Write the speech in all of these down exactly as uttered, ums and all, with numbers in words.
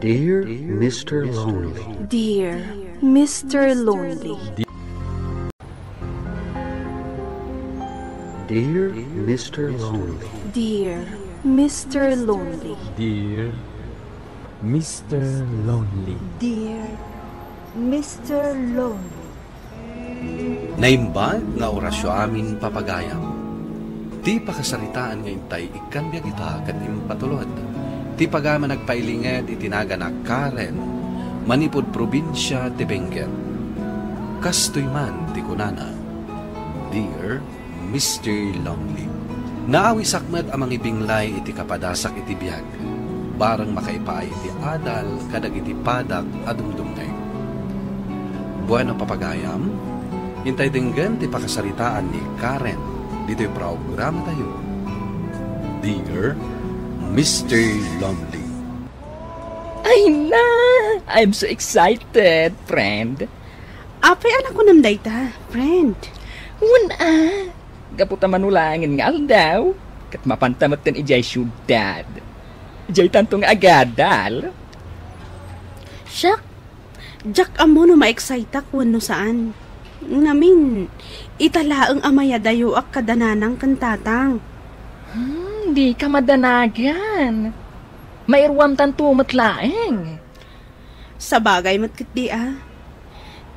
Dear Mister Lonely. Dear Mister Lonely. Dear Mister Lonely. Dear Mister Lonely. Dear Mister Lonely. Dear Mister Lonely. Naimbag nga orasyo amin, papagayam. Ti pakasaritaan nga intay ikkan biag ita ket impatulod. Ti pagayam a nagpailinged iti nagan a Karen, manipud probinsia ti Benguet. Kastoy man ti kunana, Dear Mister Lonely. Naawisak met a mangibinglay iti kapadasak iti biag, bareng makaipaay iti adal kadagiti padak a dumdumngeg. Bueno, papagayam, intay denggen ti pakasaritaan ni Karen ditoy programatayo, Dear Mister Lonely. Ay na! I'm so excited, friend. Apay a nakunam dayta, friend? Wen a, gapu ta mano laengen nga aldaw, ket mapanta metten idiay siudad. Idiaytanto nga agadal. Siak, diak ammo no ma-exciteak wenno saan. Ngamin, ita laeng a mayadayoak kada nanang ken tatang. Hmm, dika madanagan. Mairuamtanto met laeng. Sabagay met ketdi a.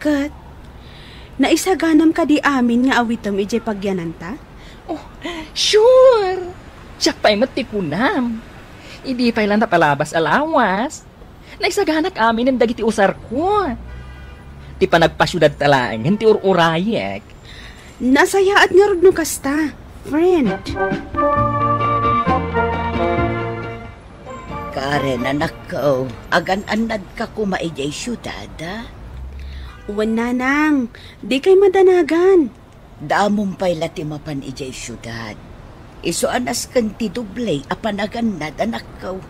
Ket, naisaganam kadi amin nga awitem idiay pagyananta? Oh, sure! Siak pay met ti kunam. Idi pay la napalabas a lawas, naisaganak aminen dagiti usarko. Ti panagpasiudadta laengen ti ur-urayek. Nasayaat ngarud no kasta, friend. Karen, anakko, agan-annadka koma idiay siudad, a? Wen, nanang, dikay madanagan. Damom pay la ti mapan idiay siudad. Isu a nasken ti doble a panagannad, anakko.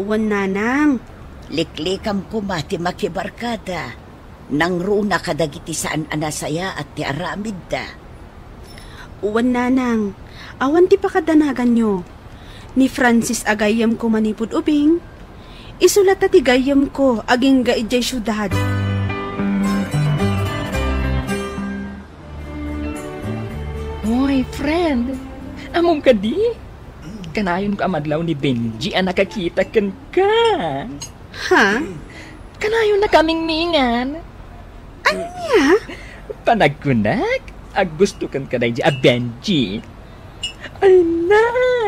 Wen, nanang. Liklikam koma ti makibarkada. Nangruna kadagiti saan a nasayaat ti aramidda. Wen, nanang, awan ti pakadanaganyo. Ni Francis a gayyemko manipud ubing, isu latta ti gayyemko agingga idiay siudad. Hoy, friend, ammom kadi? Kanayon ko a madlaw ni Benji a nakakita kenka. Ha? Kanayon a kamingmingan. Ania? Panagkunak, agusto kenka daydi a Benji. Ay na,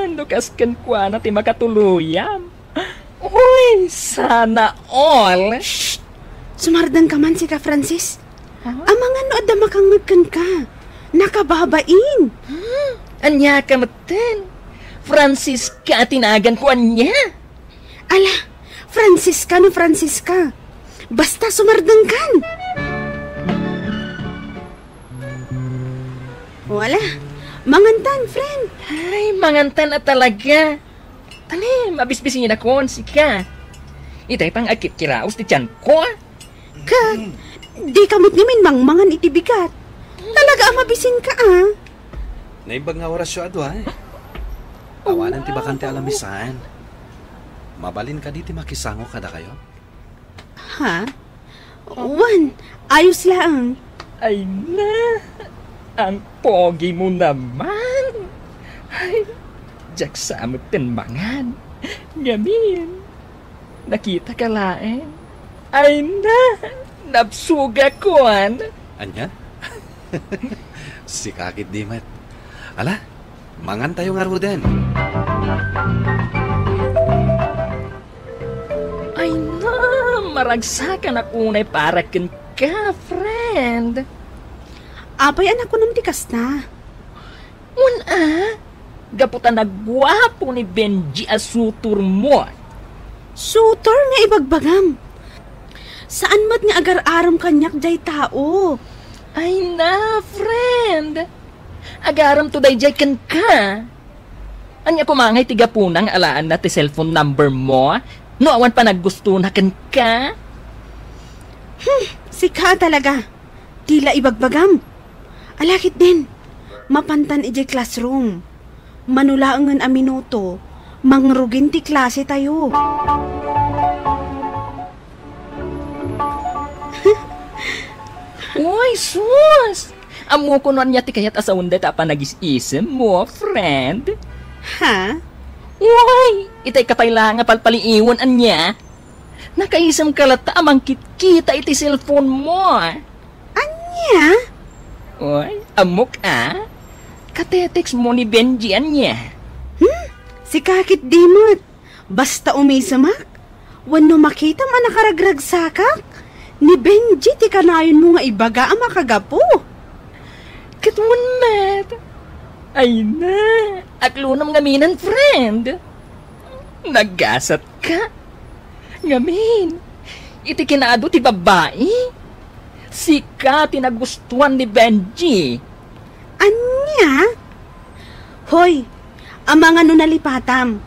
no kas kenkuana ti makatuloyam. Uy, sana all. Shh! Sumardengka man, sika, Francis. Huh? Amangan no adda makangngeg kenka. Nakababain. Hmm? Ania ka metten? Francisca ti naganko, ania? Ala, Francisca no Francisca. Basta sumardengkan. Wala. Mangantan, friend. Ay, mangantan a talaga. Tanem, abisbisinakon, sika. Itay pang agkitkiraos ti tianko. Ket, di ka met ngamin mangmangan iti bigat. Talaga a mabisinka, a. Naimbag nga orasyo a dua, e. Awanen ti bakante a lamisan. Mabalin kadi ti makisango kadakayo? Ha? Wen, ayos laeng. Ay na, ang pogi mo naman. Ay, diak sa metten mangan. Ngamin, nakita ka laeng. Ay na, nabsugakon. Ania? Sika ketdi met. Ala, mangantayo ngaruden. Ay na, maragsakanak unay para kenka, friend. Apay a nakunam ti kasta? Wen a, gapu ta naguapo ni Benji a sutormo. Sutor nga ibagbagam. Saan met nga agar-aram kaniak jay tao. Ay na, friend. Agarem to dayjay kenka. Ania koma ngay ti gapuna nga alaenna ti cellphone number mo no awan panaggustona kenka? Hmm, sika talaga. Ti la ibagbagam. Ala ketdin, mapantan idiay classroom. Mano laengen a minuto, mangrugin ti klase tayo. Oy, sus! Ammok no ania ti kayat a sawen dayta a panagis-isem mo, friend. Ha? Oy, itay ka pay la nga palpaliiwen ania? Nakaisem ka latta a mangkitkita iti cellphone mo. Ania? Oy, ammok a. Katetext mo ni Benji ania? Hmm? Sika ketdi met. Basta umisemak, wenno makitam a nakaragragsakak, ni Benji ti kanayonmo nga ibaga a makagapu. Ket wen met. Ay na, aklonam ngaminen, friend. Nagasatka. Ngamin, iti kinaadu ti babbai, sika ti nagustuan ni Benji. Ania? Hoy, amangan no nalipatam.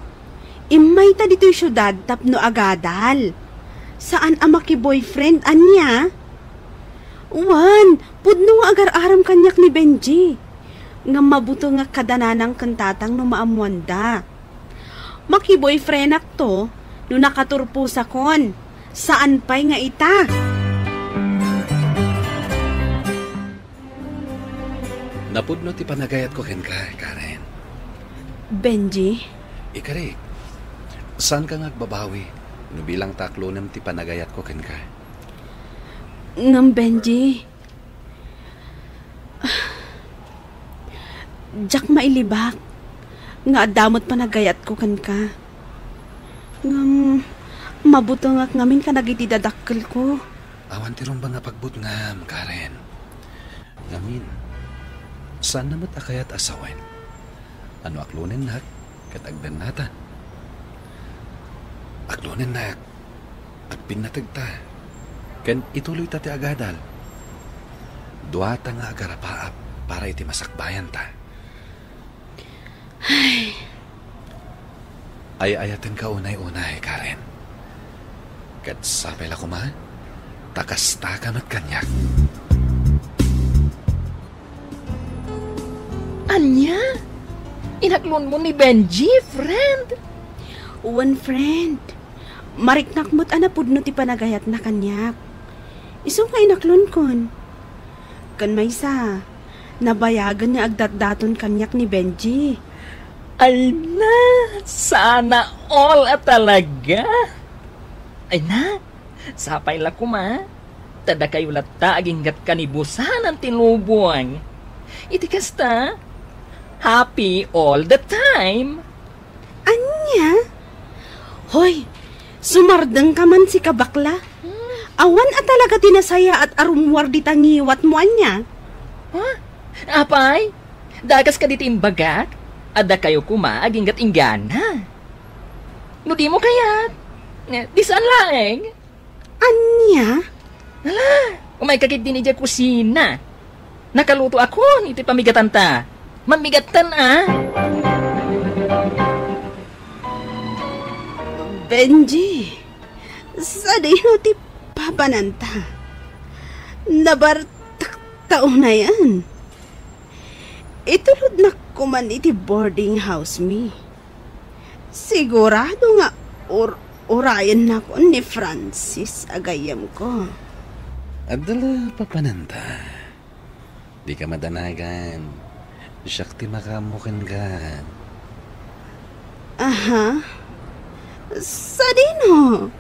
Immayta ditoy siudad tapno agadal. Saan a maki-boyfriend, ania? Wen, pudno nga agar-aram kaniak ni Benji. Ngem mabutengak kada nanang ken tatang no maammoanda. Maki-boyfriendakto no nakaturposakon. Saan pay nga ita? Napudno ti panagayatko kenka, Karen. Benji? Ikarik, saanka nga agbabawi no bilang ta aklonem ti panagayatko kenka? Ngem, Benji, diak mailibak nga adda met panagayatko kenka. Ngem, mabutengak ngamin kadagiti dadakkelko. Awan ti rumbeng a pagbutngam, Karen. Ngamin, saanna met a kayat a sawen. Ano aklonennak ket agbennatan? Aklonennak, agpinnategta, ken ituloyta ti agadal. Duata nga agarapaap para iti masakbayanta. Ay. Ay-ayatenka unay-unay, Karen. Ket sapay la koma, ta kastaka met kaniak. Ania? Inaklonmo ni Benji, friend? Wen, friend. Mariknak met a napudno ti panagayatna kaniak. Isu nga inaklonkon. Ken maysa, nabayagen nga agdatdaton kaniak ni Benji. Ay na, sana all a talaga. Ay na, sapay la koma. Ta dakayo latta aginggat kanibusanan ti lubong. Iti kasta, happy all the time. Ania? Hoy, sumardengka man, sika bakla. Awan a talaga ti nasayaat a rummuar dita ngiwatmo, ania? Ha? Apay, dagas kadi ti imbagak? Adda kayo koma aginggat inggana. No dimo kayat, eh, di saan laeng. Ania? Ala, umayka ketdin idiay kusina. Nakalutoakon iti pamigatanta. Mammigattan a. Benji, sadino ti papananta? Nabartak ta unayen. Itulodnak koman iti boarding house mi. Sigurado nga ur-, urayennakon ni Francis a gayyemko. Adda la papananta. Dika madanagan. Siak ti makaammo kenka. Aha. Sadino?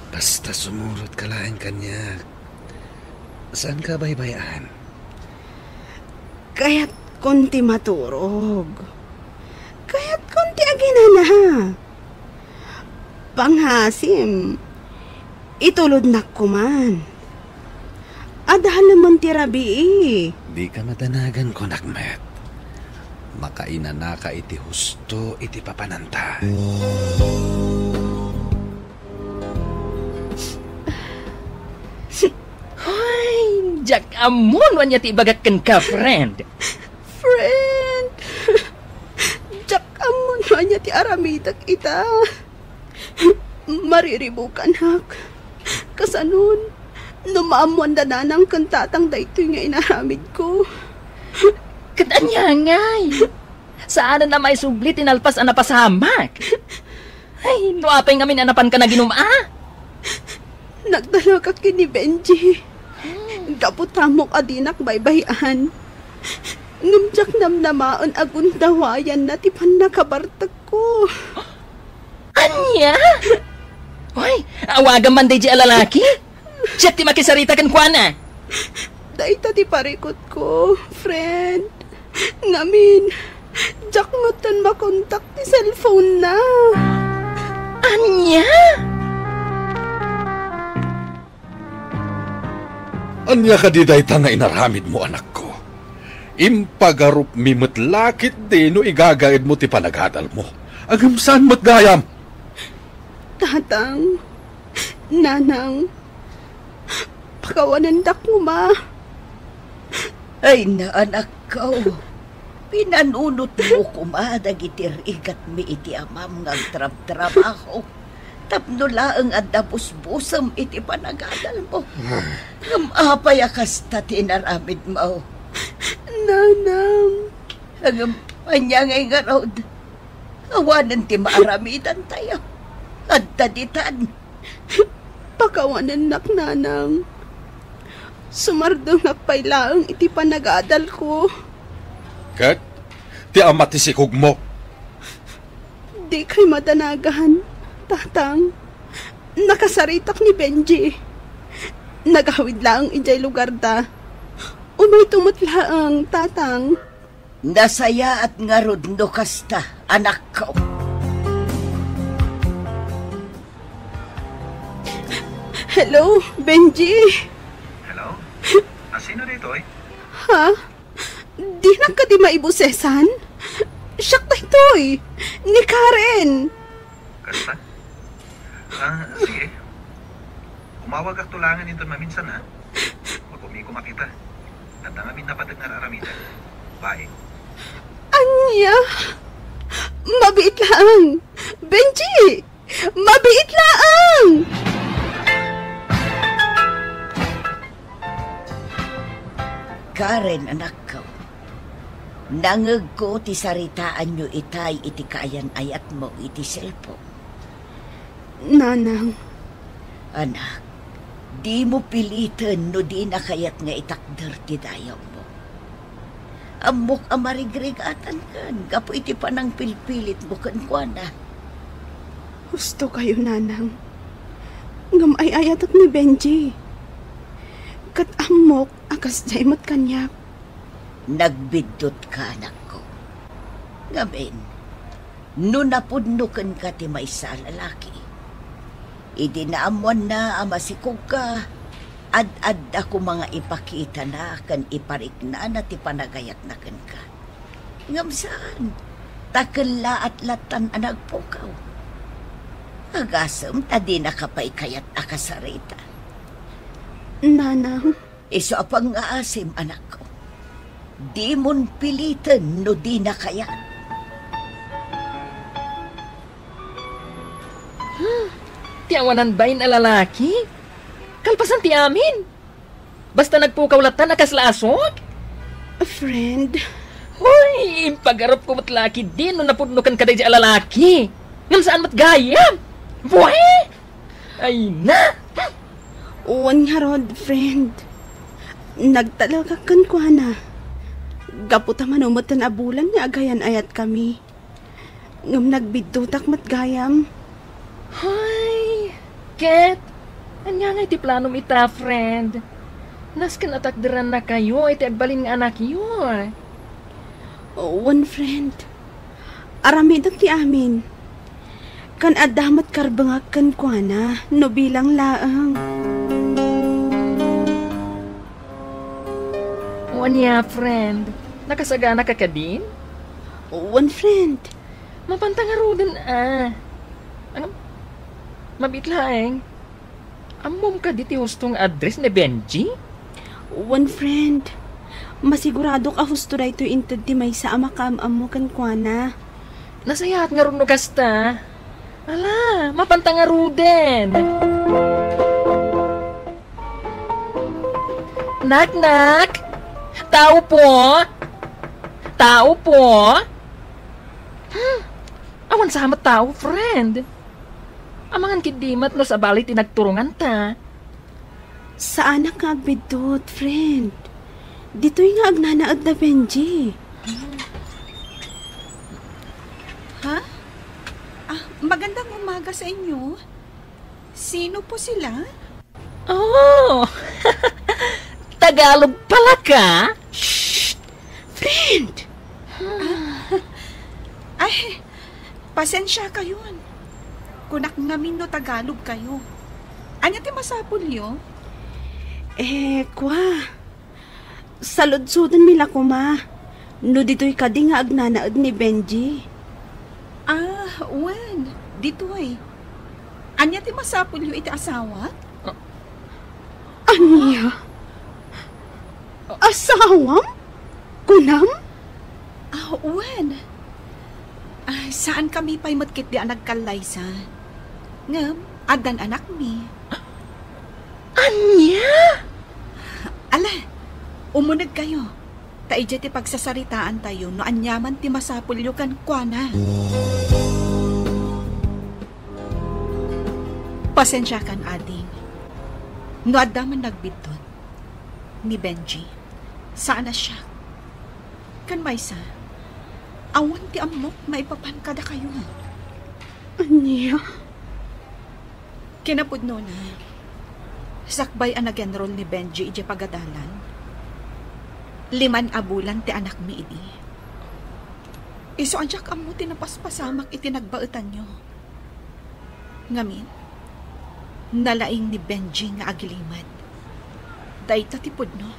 Basta sumurotka laeng kaniak. Saanka baybay-an? Kayatkon ti maturog. Kayatkon ti aginana. Pangasim, itulodnak koman. Adalemen ti rabii. Dika madanagan, kunak met. Makainanaka iti husto iti papananta. Hoy, diak ammo no ania ti ibagak kenka, friend. Friend, diak ammo no ania ti aramidek ita. Mariribukanak. Kasanon, no maammoan da nanang ken tatang daytoy nga inaramidko. Ket ania ngay? Saanen a maisubli ti nalpas a napasamak. Ay, no apay ngamin a napanka naginum a? Nagtalekak ken ni Benji. Gapu ta ammok a dinak baybay-an. Ngem diak namnamaen a gundawayanna ti pannakabartekko. Ania? Hoy, awagam man daydi a lalaki. Siak ti makisarita kenkuana. Dayta ti parikutko, friend. Ngamin, diak metten makontak ti cellphone-na. Ania? Ania kadi dayta nga inaramidmo, anakko? Impagarupmi met la ketdi no igagaedmo ti panagadalmo. Ngem saan met gayam? Tatang, Nanang, pakawanendak koma. Ay, anakko. Pinanunotmo koma dagiti rigatmi iti amam nga agtrabtrabaho tapno laeng adda busbusem iti panagadalmo. Ngem apay a kasta ti inaramidmo? Nanang. Ngem ania ngay ngarud? Awanen ti maaramidantayo. Adda ditan. Pakawanennak, Nanang. Sumardengak pay laeng iti panagadalko. Ket ti ama ti sikogmo? Dikay madanagan, Tatang. Nakasaritak ni Benji. Nagawid laeng idiay lugarda. Umayto met laeng, Tatang. Nasayaat ngarud no kasta, anakko. Hello, Benji. Hello? A, sino ditoy? Ha? Dinak kadi maibusesan? Siak daytoy, ni Karen. Kasta? A, sige. Umawagakto laengen inton maminsan, ha? Makumikom a kita. Adda ngamin napateg nga ar-aramidek. Bye. Ania? Mabiit laeng. Benji! Mabiit laeng! Karen, anakko, nangegko ti saritaanyo itay iti kaayan-ayatmo iti cellphone. Nanang. Anak, dimo piliten no dina kayat nga itakder ti dayawmo. Ammok a marigrigatankan gapu iti panangpilpilitmo kenkuana. Hustokayo, Nanang. Ngem ay-ayatek ni Benji. Ket ammok a kasdiay met kaniak. Nagbiddutka, anakko. Ngamin, no napudno kenka ti maysa a lalaki, idi naammoanna a masikogka, ad-adda koma nga ipakitana ken ipariknana ti panagayatna kenka. Ngem saan, ta kellaat lattan a nagpukaw. Agasem ta dinaka pay kayat a kasarita. Nanang. Isu a pangngaasim, anakko. Dimon piliten no dina kayat. Hmm, ti awanan bain a lalaki? Kalpasan ti amin? Basta nagpukaw lattan a kasla asuk? Friend. Hoy, impagarupko met la ketdin no napudno kenka daydi a lalaki. Ngem saan met gayam? Buhi! Ay na! Wen ngarud, friend. Nagtalekak kenkuana. Gapu ta mano metten a bulan nga agayan-ayatkami. Ngem nagbiddutak met gayam. Hay, ket, ania ngay ti planom ita, friend? Nasken a takderannakayo iti agbalin nga anakyo. Wen, friend. Aramidek ti amin. Ken adda met karbengak kenkuana no bilang laeng. O ania, friend? Nakasaganaka kadin? Wen, friend. Mapanta ngaruden a. Ano? Mabiit laeng. Ammom kadi ti husto nga address ni Benji? Wen, friend. Masiguradok a husto daytoy inted ti maysa a makaam-ammo kenkuana. Nasayaat ngarud no kasta. Ala, mapanta ngaruden. Nak, nak! Tao po? Tao po? Hmm, awan sa met tao, friend. Amangan ketdi met no sabali ti nagturonganta. Saanak nga agbiddut, friend. Ditoy nga agnanaed da Benji. Ha? Ah, magandang umaga sa inyo. Sino po sila? Oh! Tagalog pala ka? Shh! Friend! Ay, pasensya kayon. Kunak ngamin no Tagalog kayo. Ania ti masapulyo? Eh, kwa. Saludsodenmi la koma. No ditoy kadi nga agnanaed ni Benji. Ah, wen. Ditoy. Ania ti masapulyo iti asawak? Ania? Asawam? Kunam? Ah, wen. Ah, saan kami pay met ketdi a nagkallaysa. Ngem, addan anakmi. Ania? Ala, umuneg kayo. Ta idiay ti pagsasaritaan tayo no aniaman ti masapulyo kenkuana. Pasensya kan, ading. No adda man nagbiddut, ni Benji, saan a siak. Ken maysa, awan ti ammok maipapan kadakayo. Ania? Kinapudnona, sakbay a nag-enroll ni Benji idiay pagadalan, liman a bulan ti anakmi idi. Isu a diak ammo ti napaspasamak iti nagbaetanyo. Ngamin, nalaing ni Benji nga agilimed. Dayta ti pudno.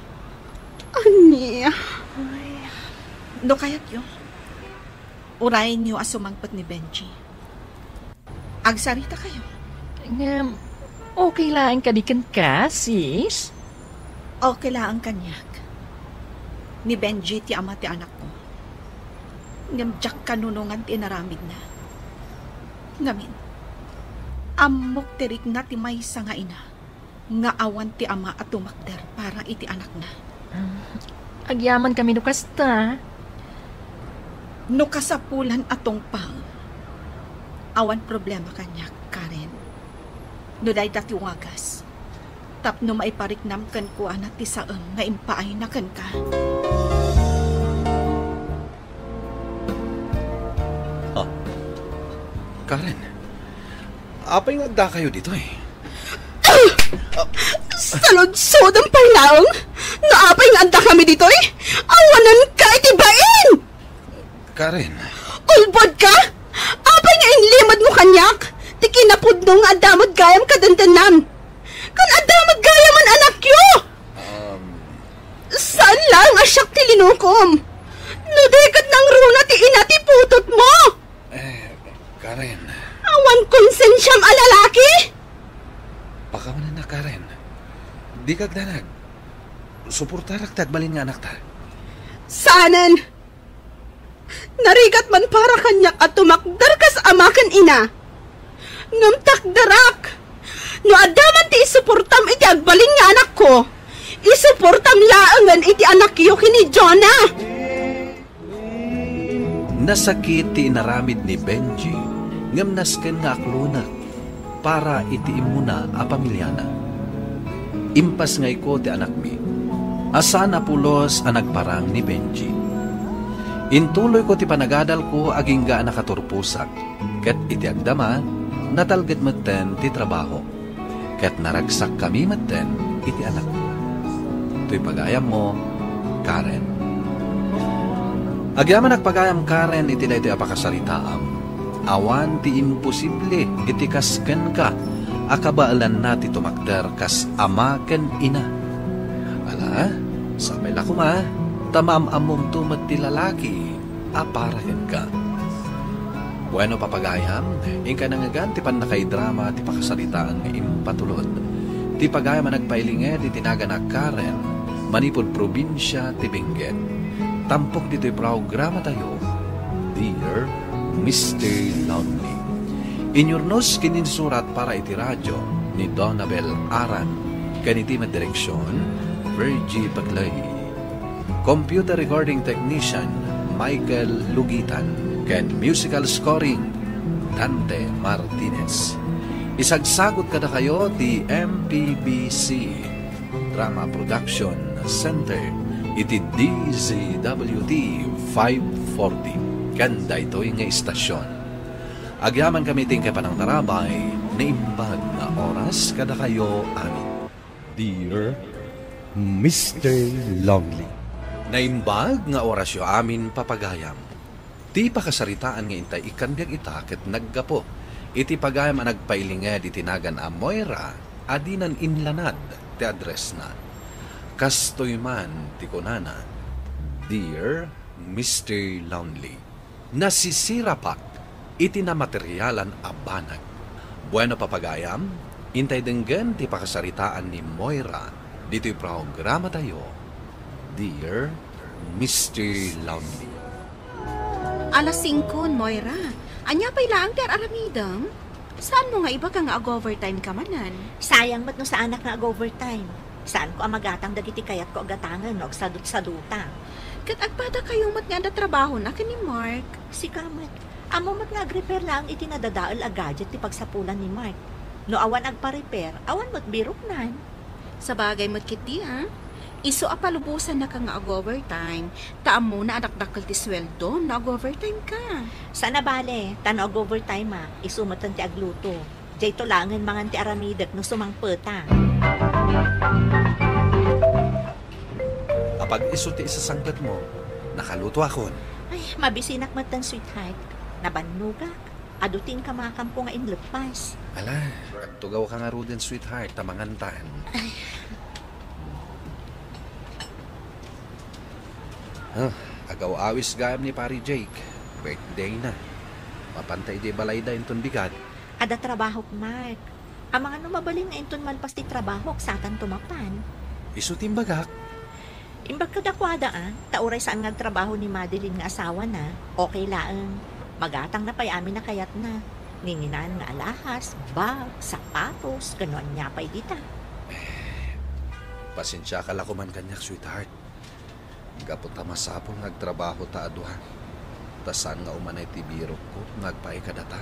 Ania? No kayatyo, urayenyo a sumangpet ni Benji. Agsarita kayo. Ngem, okay laeng kadi kenka, sis? Okay laeng kaniak. Ni Benji ti ama ti anakko. Ngem diak kanunongan ti inaramidna. Ngamin, ammok ti rikna ti maysa nga ina nga awan ti ama a tumakder para iti anakna. Ah, agyaman kami no kasta. No kasapulan a tungpal, awan problema kaniak, Karen. No dayta ti wagas, tapno maipariknam kenkuana ti saem nga impaayna kenka. Ah, Karen, apay nga adda kayo ditoy? Saludsodem pay laeng no apay nga adda kami ditoy? Awanenka iti bain! Karen. Ulbodka? Apay nga inlimedmo kaniak ti kinapudno nga adda met gayam kadendennan? Ken adda met gayam anakyo? Um, Saan laeng a siak ti linukom? No di ket nangruna ti ina ti putotmo? Eh, Karen. Awan konsensiam a lalaki? Pakawanenna, Karen. Dika agdanag. Suportarak ti agbalin nga anakta. Saanen! Narigat man para kaniak a tumakder kas ama ken ina. Ngem takderak! No adda man ti isuportam iti agbalin nga anakko, isuportam laengen iti anakyo ken ni Jonah! Nasakit ti inaramid ni Benji, ngem nasken nga aklonek para iti immuna a pamiliana. Impasngayko ti anakmi a saan a pulos a nagparang ni Benji. Intuloyko ti panagadalko agingga a nakaturposak, ket iti agdama, natalged metten ti trabaho. Ket naragsakkami metten iti anakko. Toy pagayammo, Karen. Agyamanak pagayam, Karen, iti daytoy a pakasaritaam. Awan ti imposible iti kas kenka a kabaelanna ti tumakder kas ama ken ina. Ala, sapay la koma, ta maam-ammomto met ti lalaki a para kenka. Bueno, papagayam, inka nangngegan ti pannakaidrama ti pakasaritaan nga impatulod. Ti pagayam a nagpailinged iti nagan a Karen, manipud probinsia ti Benguet. Tampok ditoy programatayo, Dear Mister Lonely. Inyurnos ken insurat para iti radio ni Donabel Aran, ken iti met direksion, Virgie Paclay. Computer recording technician, Michael Lugitan, ken musical scoring, Dante Martinez. Isagsagut kadakayo ti M P B C Drama Production Center iti D Z W T five forty ken daytoy nga istasyon. Agyamankami iti inkay panangtarabay, naimbag nga oras kadakayo amin. Dear Mister Lonely. Naimbag nga orasyo amin, papagayam. Ti pakasaritaan nga intay ikkan biag ita ket naggapu iti pagayam a nagpailinged iti nagan a Moira a dinan inlanad ti addressna. Kastoy man ti kunana, "Dear Mister Lonely, nasisirapak iti namaterialan a banag." Bueno, papagayam, intay denggen ti pakasaritaan ni Moira ditoy programatayo, Dear Mister Lonely. Alas singko, Moira. Ania pay laeng ti ar-aramidem? Saanmo nga ibaga nga ag-overtime ka manen? Sayang met no saanak nga ag-overtime. Saanko a magatang dagiti kayatko a gatangen no agsadutsaduta. Ket agpadakayo met nga adda trabahona ken ni Mark. Sika met. Ammom met nga ag-repair laeng iti nadadael a gadget ti pagsapulan ni Mark. No awan agpa-repair, awan met biroknan. Sabagay met ketdi, a. Isu a palubosannaka nga ag-overtime, ta ammona a dakdakkel ti sueldom no ag-overtime ka. Saan a bale, ta no ag-overtime a, isu metten ti agluto. Dayto laengen mangan ti aramidek no sumangpeta. Apag isu ti isasangpetmo, nakalutoakon. Ay, mabisinak metten, sweetheart. Nabannogak. Adu ti inkamakamko nga inleppas. Ala, agtugawka ngaruden, sweetheart, ta mangantan. Ay. Ah, agaw-awis gayam ni Pari Jake. Birthday na. Mapanta idiay balayda inton bigat. Adda trabahok, Mark. Amangan no mabalin nga inton malpas ti trabahok, satanto mapan. Isu ti imbagak. Imbag kadakuada, a, ta uray saan nga agtrabaho ni Madeline nga asawana, okay laeng. Magatangna pay amin a kayatna. Nginginaen nga alahas, bag, sapatos, ken no ania pay dita. Pasensiaka la koman kaniak, sweetheart. Gapu ta masapul nga agtrabahota a dua. Ta saan nga umanay ti birokko nga agpaay kadata.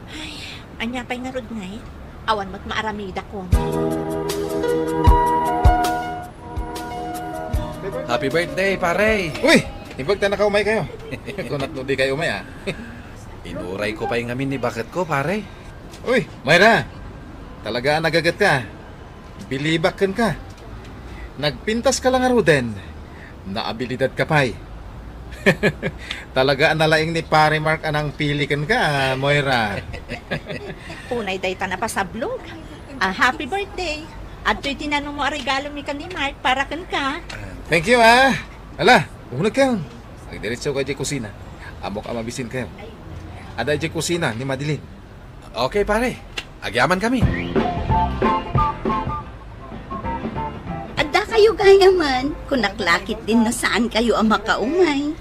Ay, ania pay ngarud ngay? Awan met maaramidakon. Happy birthday, pare! Uy! Imbag ta nakaumaykayo. Kunak no dikay umay, a. Inurayko pay ngamin ni baketko, pare. Uy, Moira! Talaga a nagagetka. Bilibak kenka. Nagpintaska la ngaruden. Naabilidadka pay. Talaga a nalaing ni Pare Mark a nangpili kenka, a, Moira. Unay dayta a napasablog. A, happy birthday. Adtoy tinanongmo a regalomi ken ni Mark para kenka. Thank you, a. Ala, umunegkayon. Agdiretsaka idiay kusina. Ammok a mabisinkayo. Adda idiay kusina ni Madeline. Okay, pare. Agyamankami. Addakayo gayamen, kunak la ketdin no saankayo a makaumay.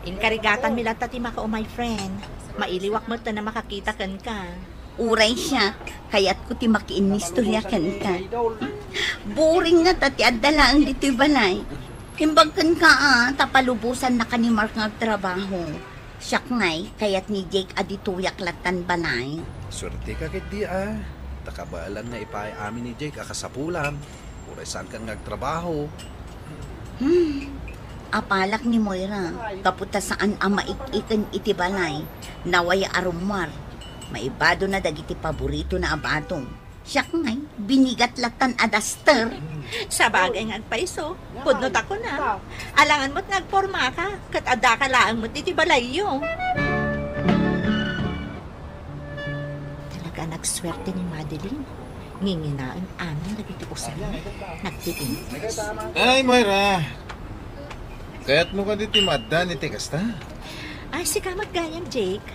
Inkarigatanmi latta ti makaumay, friend. Mailiwak metten a makakita kenka. Uray siak, kayatko ti makiinnistorya kenka. Boring ngata ti adda laeng ditoy balay. Imbag kenka, a, ta palubosannaka ni Mark nga agtrabaho. Siak ngay, kayat ni Jake a ditoyak lattan balay. Suerteka ketdi, a. Ta kabaelan nga ipaay amin ni Jake a kasapulam. Uray saankan nga agtrabaho. Hmm. Apalak ni Moira, gapu ta saan a maik-iken iti balay. Nawaya a rummuar. Maibadona dagiti paboritona a badong. Siak ngay, binigat lattan a daster. Sabagay nga agpayso, pudno ta kuna. Alangan met nga agpormaka, ket addaka laeng met iti balayyo. Talaga a nagsuerte ni Madeline. Nginginaen amin dagiti usayen. Nagtitindas. Ay, Moira! Kayatmo kadi ti maaddan iti kasta? Ay, sika met gayam, Jake.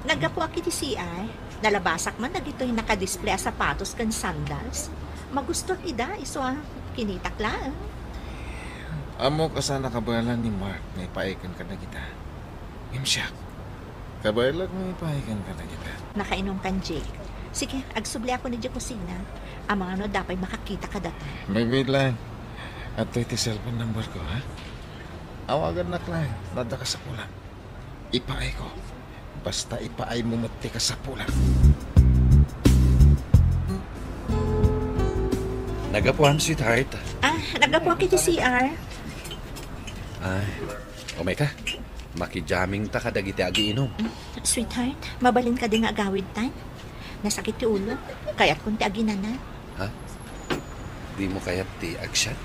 Naggapuak iti C R. Nalabasak man dagitoy nakadisplay a sapatos ken sandals. Magustuak ida, isu a kinitak laeng. Ammok a saan a kabaelan ni Mark nga ipaay kenka dagita. Ngem siak, kabaelak nga ipaay kenka dagita. Nakainumkan, Jake. Sige, agsubliakon idiay kusina. Amangan no adda pay makakita kadata. Wait, wait lang. Adtoy ti cellphone number ko, ha? Awagannak laeng no adda kasapulan. Ipaayko. Basta ipaaymo met ti kasapulan. Naggapuam, sweetheart. Ah, naggapuak iti C R. Ay, umayka. Makijamming ta kadagiti agiinum. Sweetheart, mabalin kadi nga agawid tan? Nasakit ti ulo. Kayatkon ti aginana. Ha? Dimo kayat ti action?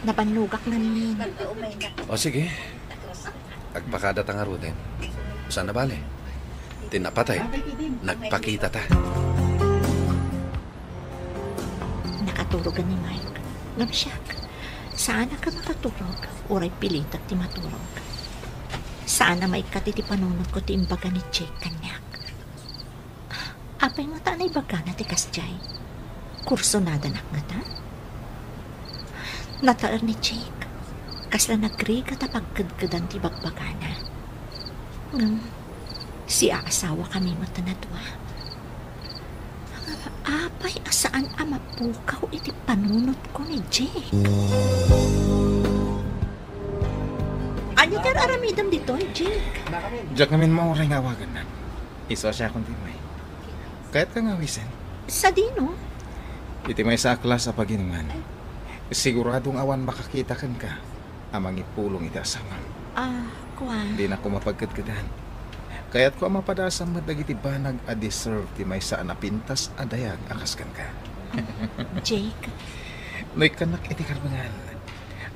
Nabannogak ngamin. O sige. Agpakada ta ngaruden. Saan na bale? Ti napatay, nagpakita ta. Nakaturogan ni Mike. Ngem siak, saanak a makaturog, uray pilitek ti maturog. Saan a maikkat iti panunotko ti imbaga ni Jake kaniak. Apay ngata a naibagana ti kasdiay? Kursonadanak ngata? Nataer ni Jake. Kasla nagrigat a pagkedkedan ti bagbagana. Ngem, siaasawakami met a nadua. Apay a saan a mapukaw iti panunotko ni Jake? Ania ti ar-aramidem ditoy, Jake? Diak ngamin mauray nga awagannak. Isu a siakon ti immay. Kayatka nga awisen? Sadino? Iti maysa a klas a paginuman. Sigurado nga awan makakita kenka a mangipulong iti asawam. Ah, kuan. Dinak koma pagkedkedan. Kayatko a mapadasam met dagiti banag a deserve ti maysa a napintas a dayag a kas kenka. Jake. No ikkannak iti karbengan,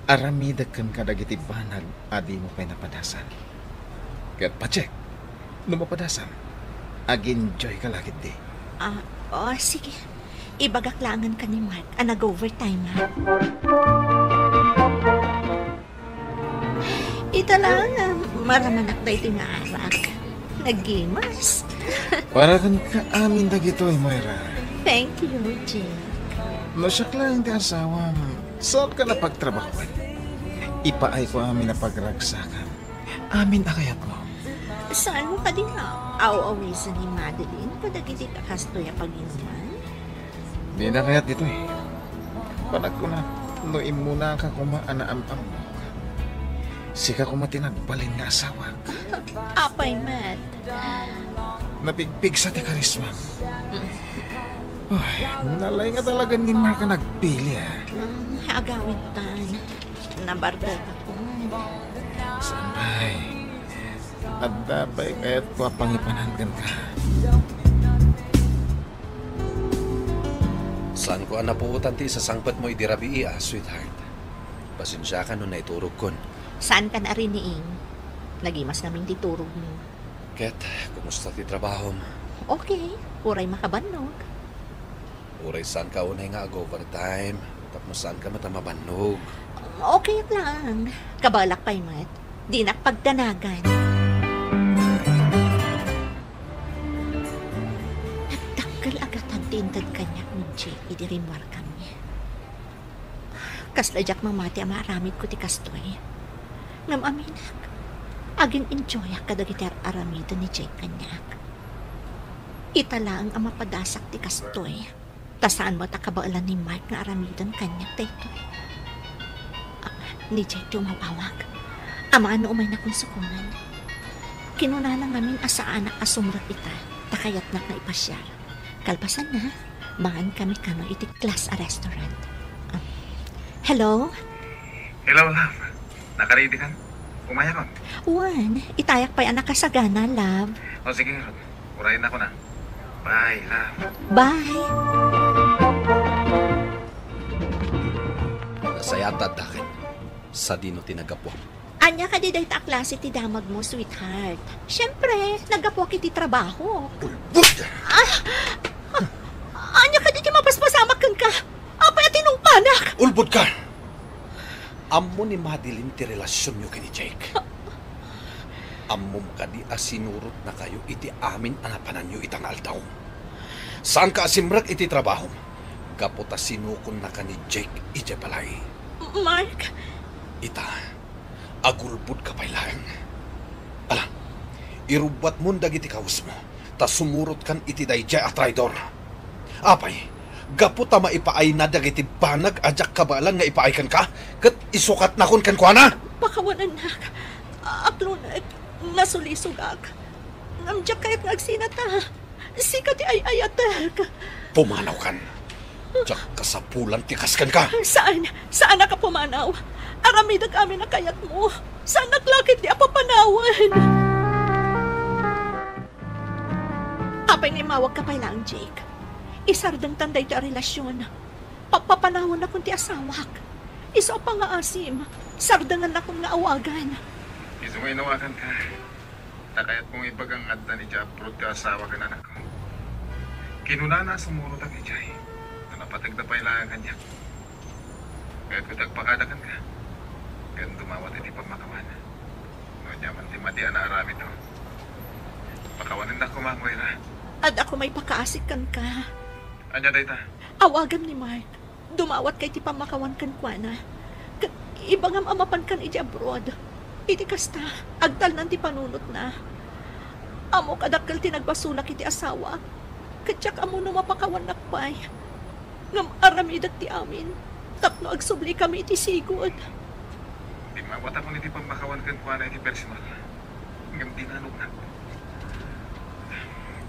aramidek kenka dagiti banag a dimo pay napadasam. Ket pa-check, no mapadasam, ag-enjoy ka la ketdi. Ah, oh, sige. Ibagak laengen ken ni Mark a nag-overtime, ha? Ita laeng, ah, maramanak daytoy nga arak. Naggimas. Para kenka amin dagitoy, Moira. Thank you, Jake. No siak laeng ti asawam, saanka a pagtrabahoen? Ipaayko amin a pagragsakam. Amin a kayatmo. Saanmo kadi nga aw-awisen ni Madeline kadagiti kastoy a paginuman? Dina kayat ditoy. Panagkunak, no immunaka koma a naam-ammok, sika koma ti nagbalin nga asawak. Apay met? Napigpigsa ti karismam. Ay, nalaing a talaga ni Mark a nagpili, ah. Mm, agawid tan. Nabartek ako. Saan pay? Adda pay kayatko a pangipanan kenka? Saanko a napuotan ti isasangpetmo idi rabii, ah, sweetheart. Pasensiaka no naiturogkon. Saankan a riniing. Nagimas ngamin ti turogmo. Ket, kumusta ti trabahom? Okay, uray makabannog. Uray saanka unay nga ag-overtime, tapno saanka met a mabannog. Okay lang. Kabaelak pay met. Dinak pagdanagan. Nagdakkel a gatad ti inted kaniak ni Jake idi rimmuarkammi. Kasla diak mamati a maaramidko ti kastoy. Ngem aminak, agin-enjoyak kadagiti ar-aramiden ni Jake kaniak. Ita laeng a mapadasak ti kastoy, ta saan met a kabaelan ni Mark nga aramiden kaniak daytoy. Ah, ni Jake ti umawawag. Amangan no umaynakon sukongen. Kinunana ngamin a saanak a sumrek ita, ta kayatnak nga ipasiar. Kalpasanna, mangankami kano iti class a restaurant. Ah, hello? Hello, love. Nakaready kan? Umayakon. Wen, itayak pay a nakasagana, love. O, sige, ngarud. Urayennakon a. Bye, love. Bye. Nasayaat ta addaken. Sadino ti naggapuam? Ania kadi dayta a klase ti damagmo, sweetheart? Siempre, naggapuak iti trabaho. Ulbod! Ah! Ah! Ania kadi ti mapaspasamak kenka? Apay a tinungpanak? Ulbod ka! Ammo ni Madeline ti relasionyo ken ni Jake. Ammom kadi a sinurotnakayo iti amin a napananyo ita nga aldaw? Saanka a simrek iti trabahom gapu ta sinukonnaka ni Jake idiay balay. Mark! Ita, agulbodka pay laeng. Ala, irubbuatmon dagiti kawesmo, ta sumurotkan iti daydiay a traidor. Apay, gapu ta maipaayna dagiti banag a diak kabaelan nga ipaay kenka, ket isukatnakon kenkuana? Pakawanennak. Aklonek, nasulisogak. Ngem diak kayat nga agsinata. Sika ti ay-ayatek. Pumanawkan. Diak kasapulan ti kas kenka. Saan, saannak a pumanaw. Aramidek amin a kayatmo. Saannak la ketdi a papanawen. Apay nga immawagka pay laeng, Jake? Isardengtan daytoy a relasion. Pappapanawennakon ti asawak. Isu a pangngaasim, sardengennakon nga awagan. Isu nga inawaganka. Ta kayatko nga ibaga nga adda idiay abroad ti asawa ken anakko. Kinunana a sumurotak idiay. Ta napategda pay laeng kaniak. Kayatko ti agpakada kenka. Ken dumawat iti pammakawan. No ania man ti madi a naaramidko, pakawanennak koma, Moira. Adda koma ipakaasik kenka. Ania dayta? Awagam ni Mark. Dumawatka iti pammakawan kenkuana. Ket ibagam a mapankan idiay abroad. Iti kasta, agtalnan ti panunotna. Ammok a dakkel ti nagbasolak iti asawak. Ket diak ammo no mapakawannak pay. Ngem aramidek ti amin tapno agsublikami iti sigud. Dimawatakon iti pammakawan kenkuana iti personal. Ngem dinanognak.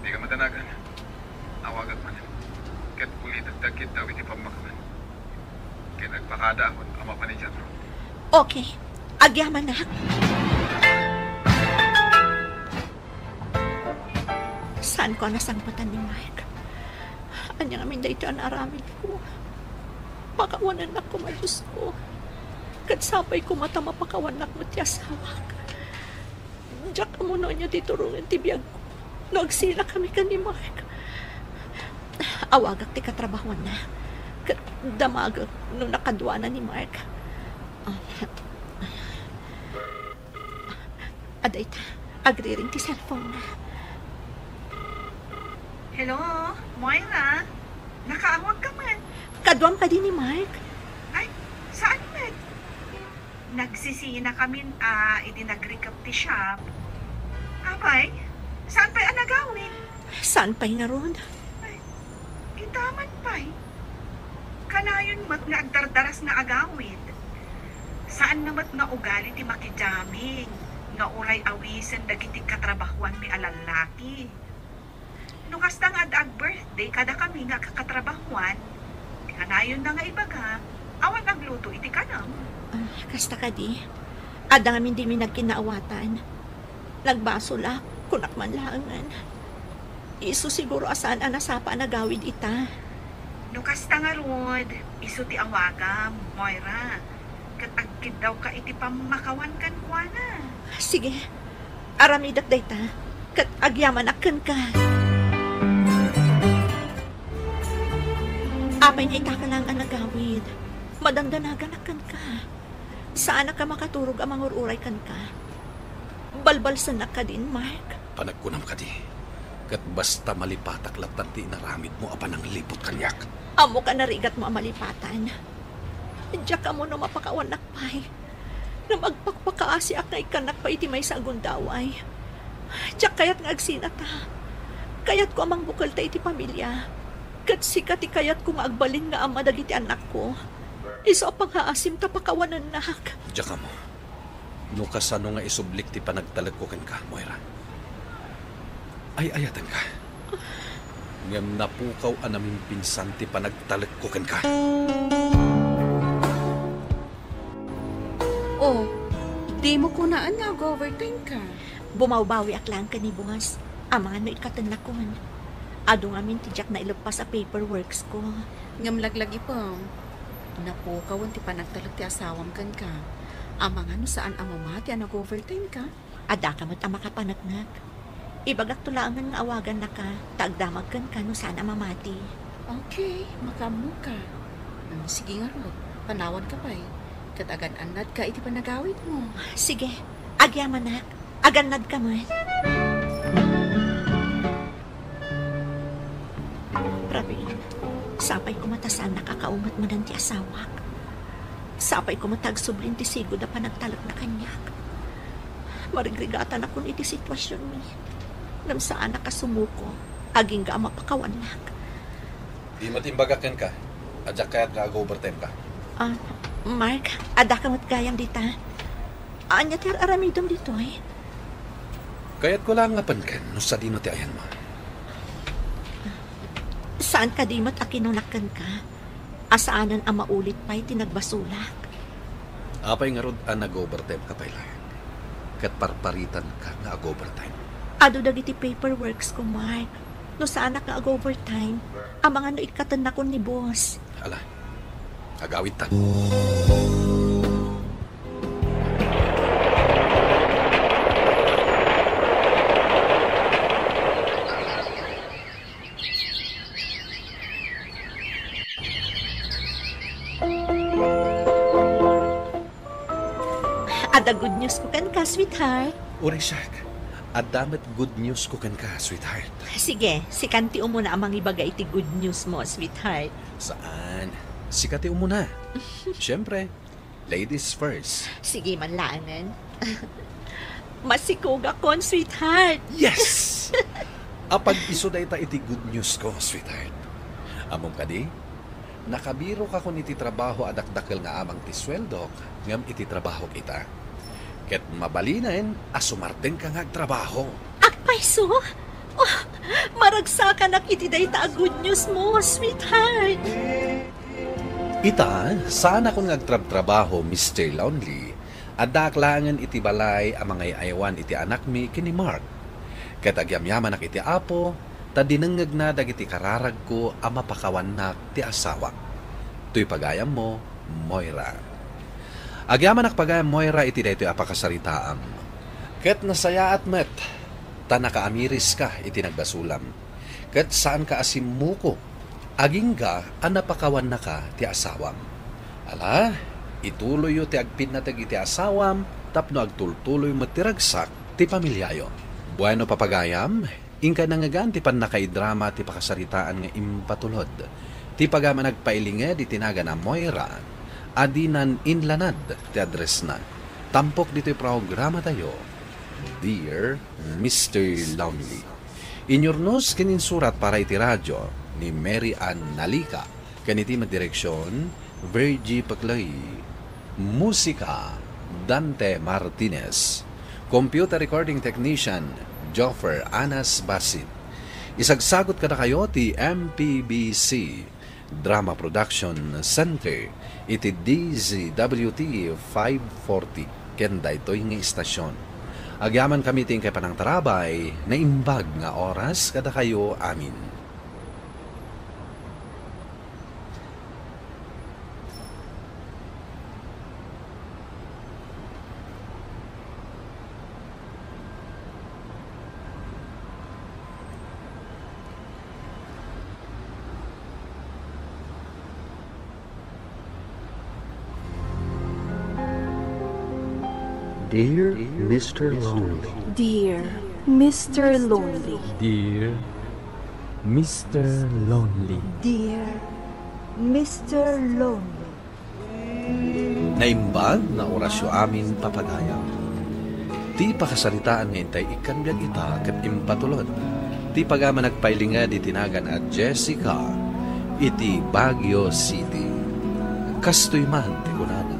Dika madanagan. Awagak manen. Ket ulitek ti agkiddaw iti pammakawan. Ken agpakadaakon a mapan idiay abroad. Okay. Agyamanak. Saanko a nasangpatan ni Mark. Ania ngamin daytoy a naaramidko? Pakawanennak koma, Diosko. Ket sapay koma ta mapakawannak met ti asawak. Diak ammo no ania ti turongen ti biagko no agsinakami ken ni Mark. Awagak ti katrabahuanna. Ket damagek no nakaduana ni Mark. Ah, adda ita, agriring ti cellphone-na. Hello, Moira? Nakaawagka man. Kaduam kadi ni Mark? Ay, saan met? Nagsisinakamin a idi nagrikep ti shop. Apay, saan pay a nagawid? Saan pay ngarud? Ay, ita man pay. Kanayon met nga agdardaras nga agawid. Saanna met nga ugali ti makijaming nga uray awisen dagiti katrabahuanmi a lallaki. No kasta nga adda ag-birthday kadakami nga kakatrabahuan, kanayonna nga ibaga, awan agluto iti kanam. Ah, kasta kadi. Adda ngamin dimi nagkinnaawatan. Nagbasolak, kunak man laengen. Isu siguro a saan a nasapa a nagawid ita. No kasta ngarud, isu ti awagam, Moira. Ket agkiddawka iti pammakawan kenkuana. Sige, aramidek dayta, ket agyamanak kenka. Apay nga ita ka laeng a nagawid? Madandanaganak kenka. Saanak a makaturog a mangur-uray kenka. Balbalsennak kadin, Mark? Panagkunam kadi, ket basta malipatak lattan ti inaramidmo a panangliput kaniak. Ammok a narigatmo a malipatan. Diak ammo no mapakawannak pay. Ngem agpakpakaasiak nga ikkannak pay iti maysa a gundaway. Diak kayat nga agsinata. Kayatko a mangbukelta iti pamilia. Ket sika ti kayatko nga agbalin nga ama dagiti annakko. Isu a pangngaasim ta pakawanennak. Diak ammo no kasano nga isublik ti panagtalekko kenka, Moira. Ay-ayatenka. Ngem napukaw a namimpinsan ti panagtalekko kenka. Oh, dimo kunaan nga ag-overtime ka. Bumawbawiak laeng ken ni boss. Amangan no ikkatennakon. Adu ngamin ti diak naileppas a paperworks ko. Ngem laglagipem, napukawen ti panagtalek ti asawam kenka. Amangan no saan a mamati a nag-overtime ka. Addaka met a makapaneknek. Ibagakto laengen nga awagannaka, ta agdamag kenka no saan a mamati. Okay, makaammoka. Hmm, sige ngarud, panawanka pay. Ket agan-annadka iti panagawidmo. Sige, agyamanak. Agannadka met. Pravin, sapay koma ta saan nakakaumet manen ti asawak. Sapay koma ta agsublin ti sigud a panagtalekna kaniak. Marigrigatanakon iti situasionmi. Ngem saanak a sumuko, agingga a mapakawannak. Di met imbagak kenka, a diak kayat nga ag-overtime ka. Ah, Mark, addaka met gayam dita. Ania ti ar-aramidem ditoy? Kayatko laeng nga penken no sadino ti ayanmo. Saan kadi met a kinunak kenka? A saanen a maulit pay ti nagbasolak. Apay ngarud a nag-overtime ka pay laeng? Ket parparitan ka nga ag-overtime. Adu dagiti paperworks ko, Mark. No saanak nga ag-overtime, amangan no ikkatennakon ni boss. Ala, agawidtan. Adda good news ko kenka, sweetheart. Uray siak, adda met good news ko kenka, sweetheart. Sige, sikan ti umuna a mangibaga iti good news mo, sweetheart. Saan? Sika ti umuna. Siyempre, ladies first. Sige man laengen. Masikogakon, sweetheart. Yes! Apag isu dayta iti good news ko, sweetheart. Ammom kadi? Nakabirokakon iti trabaho a dakdakkel nga amang ti sueldok, ngem iti trabahok ita. Ket mabalinen a sumartengka nga agtrabaho. Apay isu? Oh, maragsakanak iti dayta a good news mo, sweetheart. Ita, saanakon nga agtrabtrabaho, Mister Lonely. Addaak laengen iti balay a mangay-aywan iti anakmi ken ni Mark. Ket agyamyamanak iti Apo, ta dinengngegna dagiti kararagko a mapakawannak ti asawak. Toy pagayammo, Moira. Agyamanak pagayam, Moira, iti daytoy a pakasaritaam. Ket nasayaat met, ta nakaamiriska iti nagbasolam. Ket saanka a simmuko, agingga a napakawannaka ti asawam. Ala, ituloyyo ti agpinnateg iti asawam tapno agtultuloy met ti ragsak ti pamiliayo. Bueno, papagayam, inka nangngegan ti pannakaidrama ti pakasaritaan nga impatulod. Ti pagayam a nagpailinged iti nagan a Moira, a dinan inlanad ti addressna. Tampok ditoy programatayo, Dear Mister Lonely. Inyurnos ken insurat para iti radio ni Mary Ann Nalica, ken iti met direksion, Virgie Paclay. Musika, Dante Martinez. Computer recording technician, Joffer Anas Basit. Isagsagot kadakayo ti M P B C Drama Production Center iti D Z W T five forty ken daytoy nga istasyon. Agyamankami ti inkay panangtarabay, naimbag nga oras kadakayo amin. Dear Mister Lonely. Dear Mister Lonely. Dear Mister Lonely. Dear Mister Lonely. Naimbag nga orasyo amin, papagayam. Ti pakasaritaan nga intay ikkan biag ita ket impatulod ti pagayam a nagpailinged iti nagan a Jessica iti Baguio City. Kastoy man ti kunana,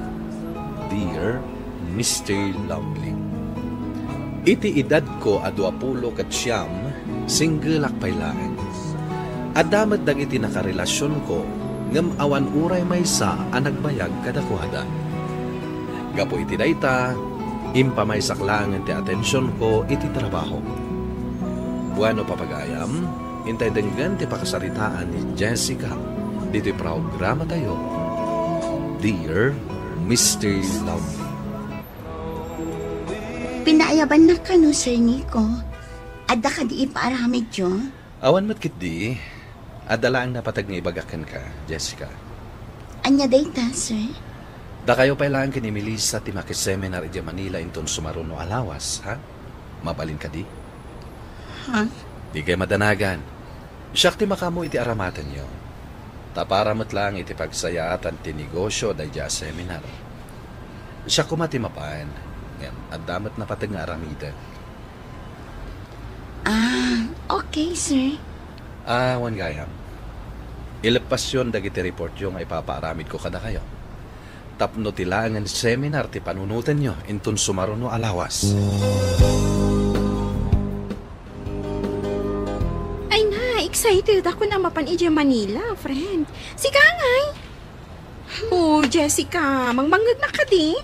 Dear Mister Lonely. Iti edadko a duapulo ket siam, singgelak pay laeng. Adda met dagiti nakarelasionko, ngem awan uray maysa a nagbayag kadakuada. Gapu iti dayta, impamaysak laengen ti atensionko iti trabaho. Bueno, papagayam, intay denggen ti pakasaritaan ni Jessica ditoy programatayo, Dear Mister Lonely. Pinaayabannak kano, Sir Nico? Adda kadi ipaaramidyo? Awan met ketdi. Adda laeng napateg nga ibagak kenka, Jessica. Ania dayta, sir? Dakayo pay laeng ken ni Melissa ti makiseminar idiay Manila inton sumaruno a lawas, ha? Mabalin kadi? Ha? Dikay madanagan. Siak ti makaammo iti aramatenyo. Ta para met laeng iti pagsayaatan ti negosyo daydiay a seminar. Siak koma ti mapan, ngem adda met napateg nga aramidek. Ah, okay, sir. Ah, wen gayam. Ileppason dagiti reportyo nga ipapaaramidko kadakayo. Tapno ti laengen seminar ti panunotenyo inton sumaruno a lawas. Ay na, excited ako a mapan idiay Manila, friend. Sika ngay? Oh, Jessica, mangmangngegna kadi?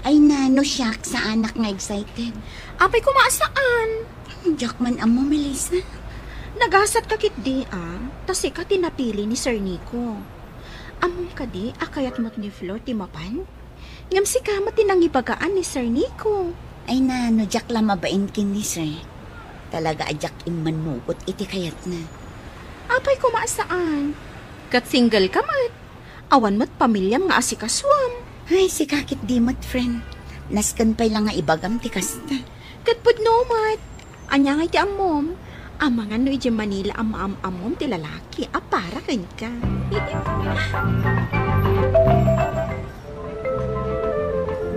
Ay na, no siak, saanak nga excited. Apay koma a saan? Diak man ammo, Melissa. Nagasat ka ketdi, a, ta sika ti napili ni Sir Nico. Ammom kadi a kayat met ni Flor ti mapan? Ngem sika met ti nangibagaan ni Sir Nico. Ay na, no diak la mabain ken ni Sir. Talaga a diak immanugot iti kayatna. Apay koma a saan? Ket single ka met. Awan met pamiliam nga asikasuam. Ay, sika ketdi met, friend. Nasken pay la nga ibagam ti kasta. Ket pudno met. Ania ngay ti ammom? Amangan no idiay Manila a maam-ammom ti lalaki a para kenka.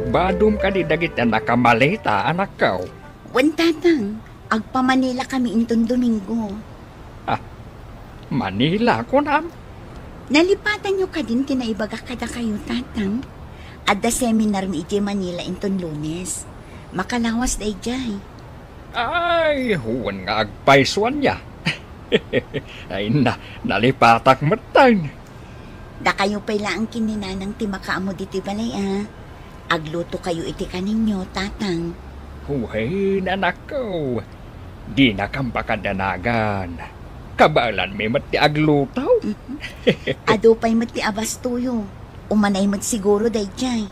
Badom kadi dagiti a nakamaleta, anakko? Wen, Tatang. Agpa-Manila kami inton Domingo. Ah, Manila, kunam? Nalipatanyo kadin ti naibagak kadakayo, Tatang? Adda seminar mi idiay Manila inton Lunes. Makalawas daydiay. Ay, wen nga agpayso ania. Ay na, nalipatak metten. Dakayo pay laeng ken ni Nanang ti makaammo ditoy balay, a. Aglutokayo iti kaninyo, Tatang. Wen, anakko. Dinakam pakadanagan. Kabaelanmi met ti agluto. Mhm. Adu pay met ti abastoyo. Umanay met siguro daydiay.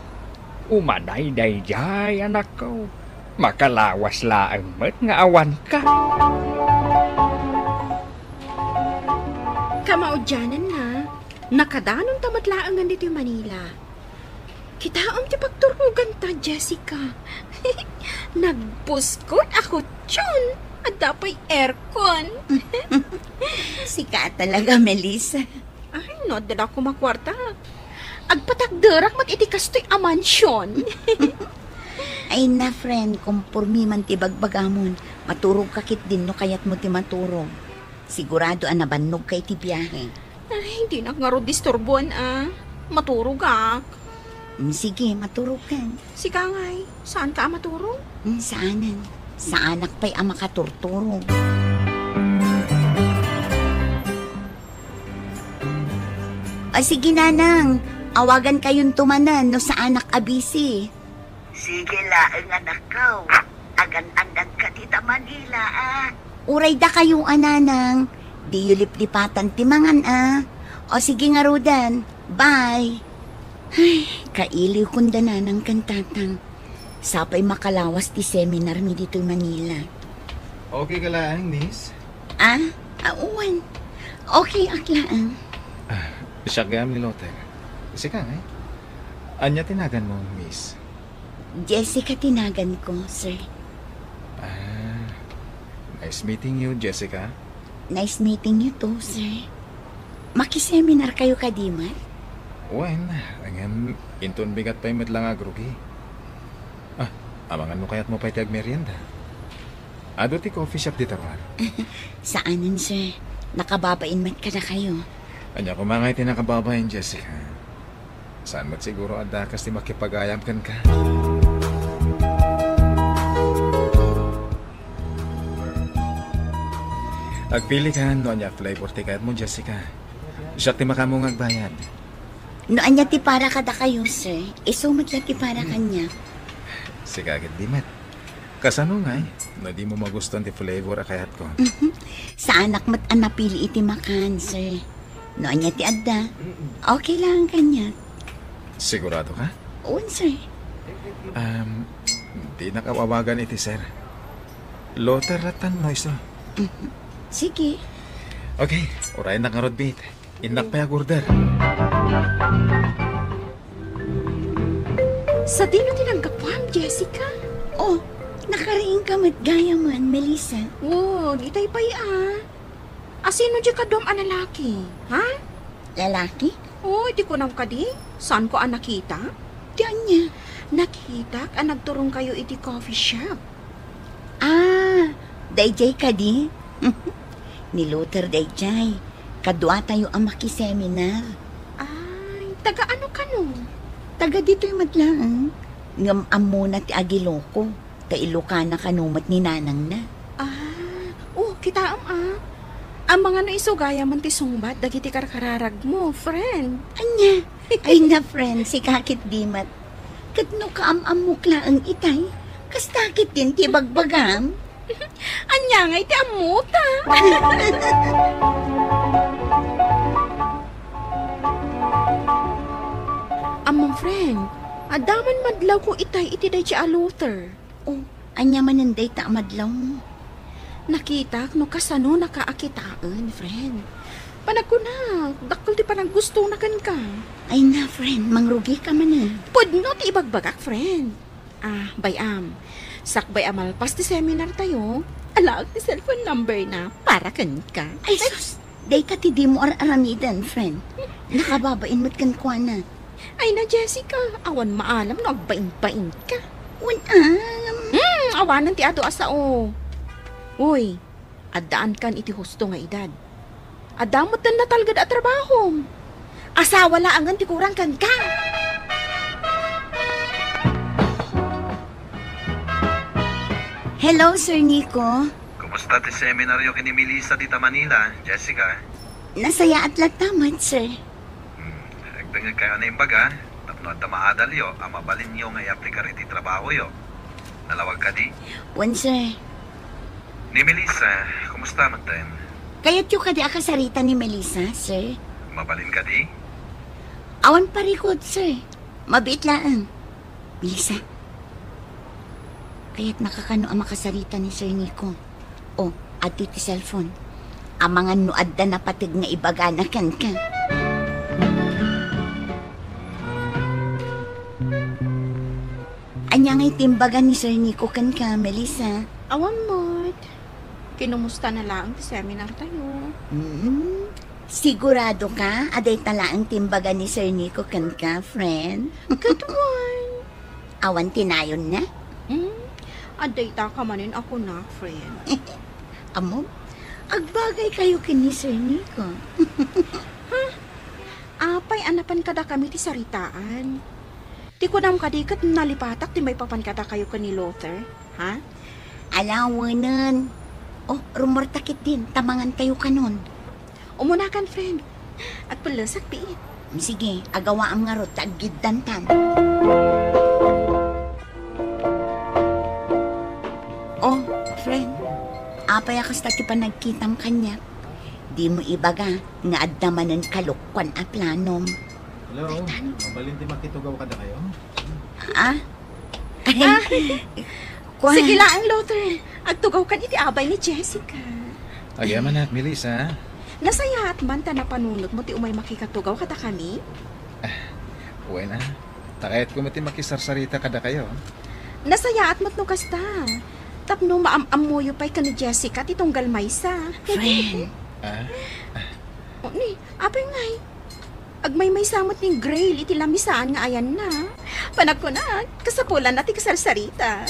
Umanay daydiay, anakko. Makalawas laeng met nga awanka. Kamaudiananna, nakadanonta met laengen ditoy Manila. Kitaem ti pagturoganta, Jessica. Nagbuskod a kutson. Adda pay aircon. Sika talaga, Melissa. Ay, no, adda la koma kuarta. Agpatakderak met iti kastoy a mansion. Ay na, friend, kompormi man ti bagbagamon. Maturogka ketdin no kayatmo ti maturog. Sigurado a nabannogka iti biahe. Ay, dinak ngarud disturboen a. Maturogak. Mm, sige, maturogkan. Sika ngay, saanka a maturog? Mm, saanen. Saanak pay a makaturturog. O sige, Nanang, awagan kayonto manen no saanak a busy. Sige laeng, anakko. Agan-annadka dita Manila, a. Uray dakayo a, Nanang. Diyo liplipatan ti mangan, a. O sige ngaruden. Bye. Ay, kailiwkon da Nanang ken Tatang. Sapay makalawas ti seminar mi ditoy Manila. Okay ka laeng, miss? A? A, wen. Okay ak laeng. Ah, siak gayam ni Luther. Sika, eh? Ania ti naganmo, miss? Jessica ti naganko, sir. Ah, nice meeting you, Jessica. Nice meeting you too, sir. Makiseminar kayo kadi met? Wen, ngem inton bigat pay met la nga agrugi. Ah, amangan no kayatmo pay ti agmerienda. Adu ti coffee shop dita ruar. Saanen, sir. Nakababain met kadakayo. Ania koma ngay ti nakababain, Jessica? Saan met siguro a dakas ti makipagayam kenka? Agpili ka no ania a flavor ti kayatmo, Jessica. Siak ti makaammo nga agbayad. No ania ti para kadakayo, sir, isu met la ti para kaniak. Sika ketdi met. Kasano ngay no dimo magustuan ti flavor a kayatko? Mhm. Saanak met a napili iti makan, sir. No ania ti adda, okay lang kaniak. Sigurado ka? Wen, sir. Um, dinak awawagan iti sir. Luther latta no isu. Mhm. Sige. Okay, uraynak ngarud, Pete. Innak pay agorder. Sadino ti nanggapuam, Jessica? Oh, nakariingka met gayamen, Melissa. Wen, itay pay a. Asino diay kaduam a lalaki, ha? Lalaki? Oh, iti kunam kadi, saanko a nakita? Ti ania? Nakitak a nagturongkayo iti coffee shop. Ah, daydiay kadi? Ni Luther daydiay. Kaduatayo a makiseminar. Ay, taga ano kano? Taga ditoy met laeng. Ngem ammona ti agiloko. Ta Ilokana kano met ni nanangna. Ah, oh, kitaem a. Amangan no isu gayam ti sungbat dagiti karkararagmo, friend. Ania? Ay na, friend, sika ketdi met. Ket no kaam-ammok laeng itay, kasta ketdin ti bagbagam? Ania ngay ti ammota? Ammom, friend, adda man madlawko itay iti daydi a Luther. Oh, ania manen dayta a madlawmo? Nakitak no kasanonaka a kitaen, friend. Panagkunak, dakkel ti panaggustona kenka. Ay na, friend, mangrugika manen. Pudno ti ibagbagak, friend. Ah, bay-am. Sakbay a malpas ti seminar tayo, alaek ti cellphone number na para kenka. Ay, sus! Dayta ti dimo ar-aramiden, friend. Nakababain met kenkuana. Ay na, Jessica, awan maalam no agbainbainka. Wen, am. Hmm, awanen ti adu a sao. Uy, addaankan iti husto nga edad. Adda metten natalged a trabahom. Asawa laengen ti kurang kenka. Hello, Sir Nico. Kumusta ti seminaryo ken ni Melissa dita Manila, Jessica? Nasayaat latta met, sir. Hmm, agdengngeg kayo a naimbag, a, tapno adda maadalyo a mabalinyo nga iaplikar iti trabahoyo. Nalawag kadi? Wen, sir. Ni Melissa, kumusta metten? Kayatyo kadi a kasarita ni Melissa, sir? Mabalin kadi? Awan parikut, sir. Mabiit laeng. Melissa, kayatnaka kano a makasarita ni Sir Nico? O, adtoy ti cellphone. Amangan no adda napateg nga ibagana kenka. Ania ngay ti imbaga ni Sir Nico kenka, Melissa? Awan met. Kinumustana laeng ti seminar tayo. Mm. Sigurado ka a dayta laeng ti imbaga ni Sir Nico kenka, friend? Ket wen. Awan tinayonna? Hmm? Adda ita ka manen a kunak, friend. Ammom, agbagay kayo ken ni Sir Nico. Ha? Apay a napan kadakami ti saritaan? Ti kunam kadi ket nalipatak ti maipapan kadakayo ken ni Luther, ha? Ala, wenen. O, rummuarta ketdin, ta mangantayo kanon. Umunakan, friend. Agpellesak biit. Sige, agawaam ngarud ta aggiddantan. O, friend, apay a kasta ti panagkitam kaniak? Dimo ibaga nga adda manen kalukkuan a planom. Hello, mabalin ti makitugaw kadakayo? Ah? Ah, kuan. Sige laeng, Luther. Agtugawkan iti abay ni Jessica. Agyamanak, Melissa. Nasayaat man ta napanunotmo ti umay makikatugaw kadakami? Wen a. Ta kayatko met ti makisarsarita kadakayo. Nasayaat met no kasta. Tapno maam-ammoyo pay ken ni Jessica ti tunggal maysa. Friend. Ah? O, ni, apay ngay? Agmaymaysa met ni Grail iti lamisaan nga ayanna. Panagkunak, kasapulanna ti kasarsarita.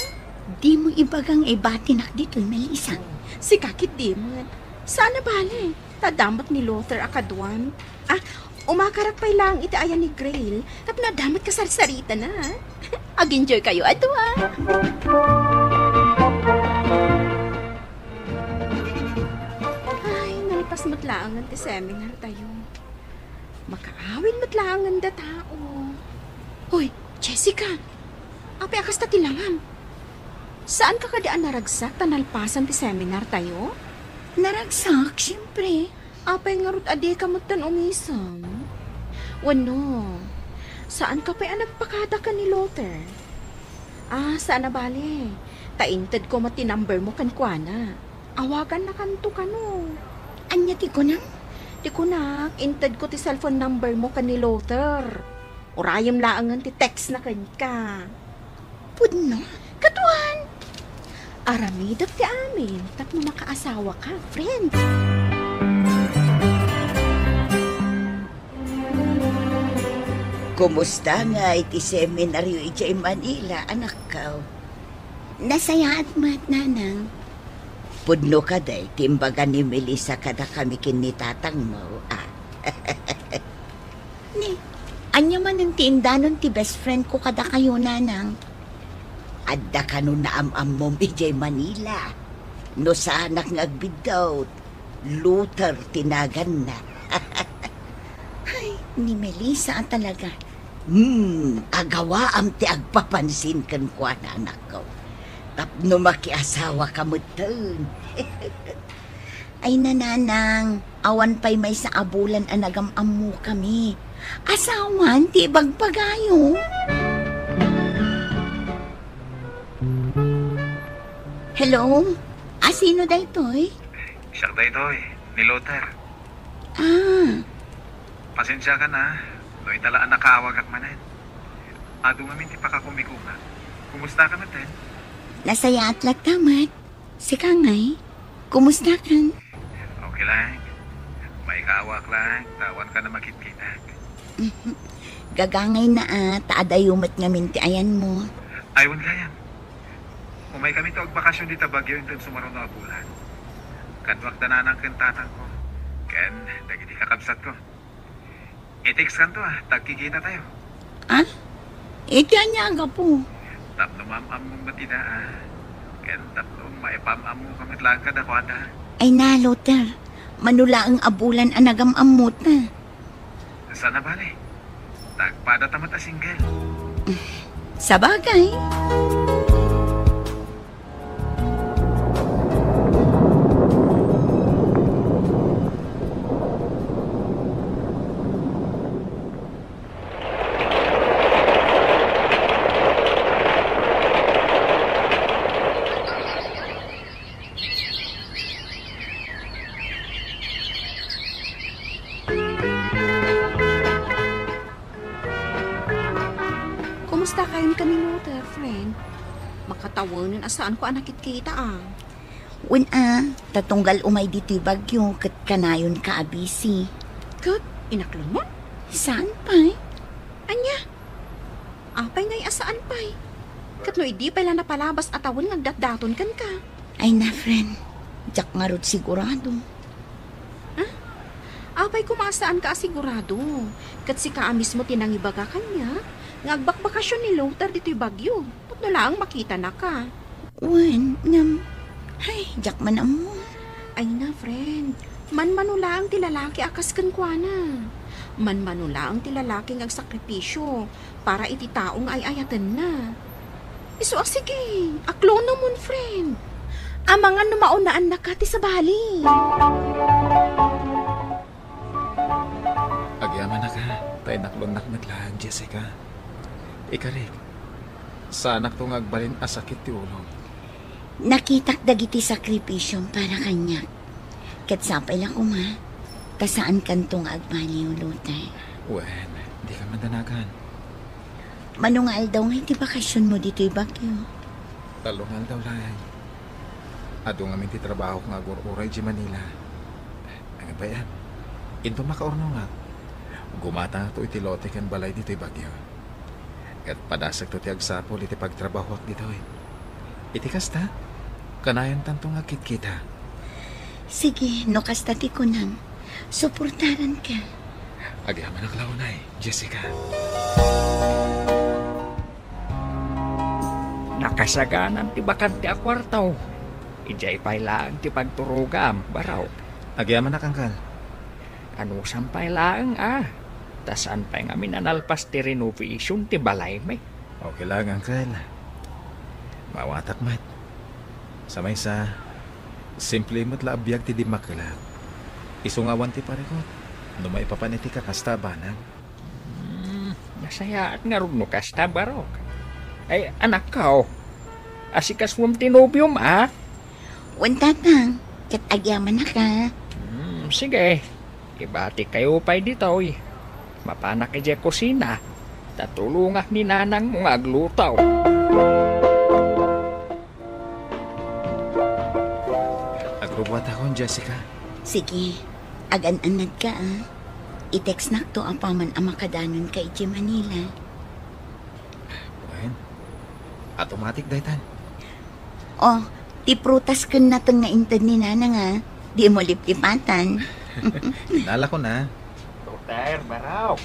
Dimo ibaga nga ibatinak ditoy, Melissa. Sika ketdi met. Saan a bale, ta adda met ni Luther a kaduam. Ah, umakarak pay laeng iti ayan ni Grail, tapno adda met kasarsaritana. Ag-enjoy kayo a dua. Ay, nalpas met laengen ti seminar tayo. Makaawid met laengen da tao. Hoy, Jessica! Apay a kasta ti langam? Saanka kadi a naragsak ta nalpasan ti seminar tayo? Naragsak, siyempre. Apay ngarud a dika metten umisem? Wenno, saanka pay a nagpakada ken ni Luther? Ah, saan a bale. Ta intedko met ti number mo kenkuana. Awagannakanto kano. Ania ti kunam? Ti kunak, intedko ti cellphone number mo ken ni Luther. Urayem laengen ti text na kenka. Pudno? Kaduan! Aramidek ti amin tapno makaasawa ka, friend. Kumusta nga iti seminaryo idiay Manila, anakko? Nasayaat met, nanang. Pudno kadi ti imbaga ni Melissa kadakami ken ni tatangmo, a? Ni, ania manen ti indanon ti best friend ko kadakayo, nanang? Adda kano naam-ammom idiay Manila. No saanak nga agbiddut, Luther ti naganna. Ay, ni Melissa a talaga. Hmm, agawaam ti agpapansin kenkuana, anakko. Tapno makiasawaka metten. Ay, nanang, awan pay maysa a bulan a nagam-ammokami. Asawan ti ibagbagayo. Hello? Asino daytoy? Siak daytoy, ni Luther. Ah. Pasensiakan a, no ita la a nakaawagak manen. Adu ngamin ti pakakumikuma. Kumustaka metten? Nasayaat latta met. Sika ngay, kumustakan? Okay lang. Maikaawak lang, ta awan ka na makitkitak. Gagangay na a, ta adayo met ngamin ti ayanmo. Ay, wen gayam. Umay kami to agbakasyon dita Baguio inton sumaruno a bulan. Kaduak da nanang ken tatangko, ken dagiti kakabsatko. I-text kanto a, ta agkikita tayo. Ah? Iti ania a gapu? Tapno maam-ammom met ida a, ken tapno maipam-ammoka met laeng kadakuada. Ay na, Luther. Mano laeng a bulan a nagam-ammota. Saan a bale. Ta agpadata met a single. Sabagay. Kumusta kayon kami, Luther, friend? Makatawenen a saanko a nakitkita a. Wen a, ta tunggal umay ditoy Baguio ket kanayonka a busy. Ket inaklonmon? Saan pay? Ania? Apay ngay a saan pay? Ket no idi pay la napalabas a tawen nga agdatdaton kenka? Ay na, friend. Diak ngarud sigurado. Ha? Apay koma a saanka a sigurado? Ket sika a mismo ti nangibaga kaniak nga agbakbakasyon ni Luther ditoy Baguio tapno laeng makitanaka. Wen, ngem, ay, diak man ammo. Ay na, friend. Manmano laeng ti lalaki a kas kenkuana. Manmano laeng ti lalaki nga agsakripisio para iti tao nga ay-ayatenna. Isu a sige, aklonomon, friend. Amangan no maunnaannaka ti sabali. Agyamanak a, ta inaklonnak met laeng, Jessica. Ikarik, saanakto nga agbalin a sakit ti ulom. Nakitak dagiti sakripisiom para kaniak. Ket sapay la koma, ta saankanto nga agbaliw, Luther. Wen, dika madanagan. Mano nga aldaw nga iti bakasionmo ditoy Baguio? Tallo nga aldaw laeng. Adu ngamin ti trabahok nga agur-uray idiay Manila. Ngem bay-am, inton makaurnongak, gumatangakto iti lote ken balay ditoy Baguio. Ket padasekto ti agsapul iti pagtrabahoak ditoy. Iti kasta, kanayontanto nga agkitkita. Sige, no kasta ti kunam, suportaranka. Agyamanak la unay, Jessica. Nakasaganan ti bakante a kuarto. Idiay pay laeng ti pagturogam, Barok. Agyamanak, Angkal. Anusam pay laeng a, ta saan pay ngamin a nalpas ti renovation ti balaymi. Okay laeng, Angkal. Maawatak met. Sa maysa, simple met la a biag ti dimmakelak. Isu nga awan ti parikut no maipapan iti kakasta a banag. Hmm, nasayaat ngarud no kasta, Barok. Ay, anakko, asikasuem ti nobiom, a? Wen, Tatang, ket agyamanak a. Hmm, sige. Ibatikayo pay ditoy. Mapanak idiay kusina, ta tulongak ni nanangmo nga agluto. Agrubbuatakon, Jessica. Sige, agan-annadka a. I-textnakto apaman a makadanonka idiay Manila. Wen, automatic daytan. Oh, ti prutas ken nateng nga inted ni Nanang a, dimo liplipatan. Innalakon a. Luther, Barok.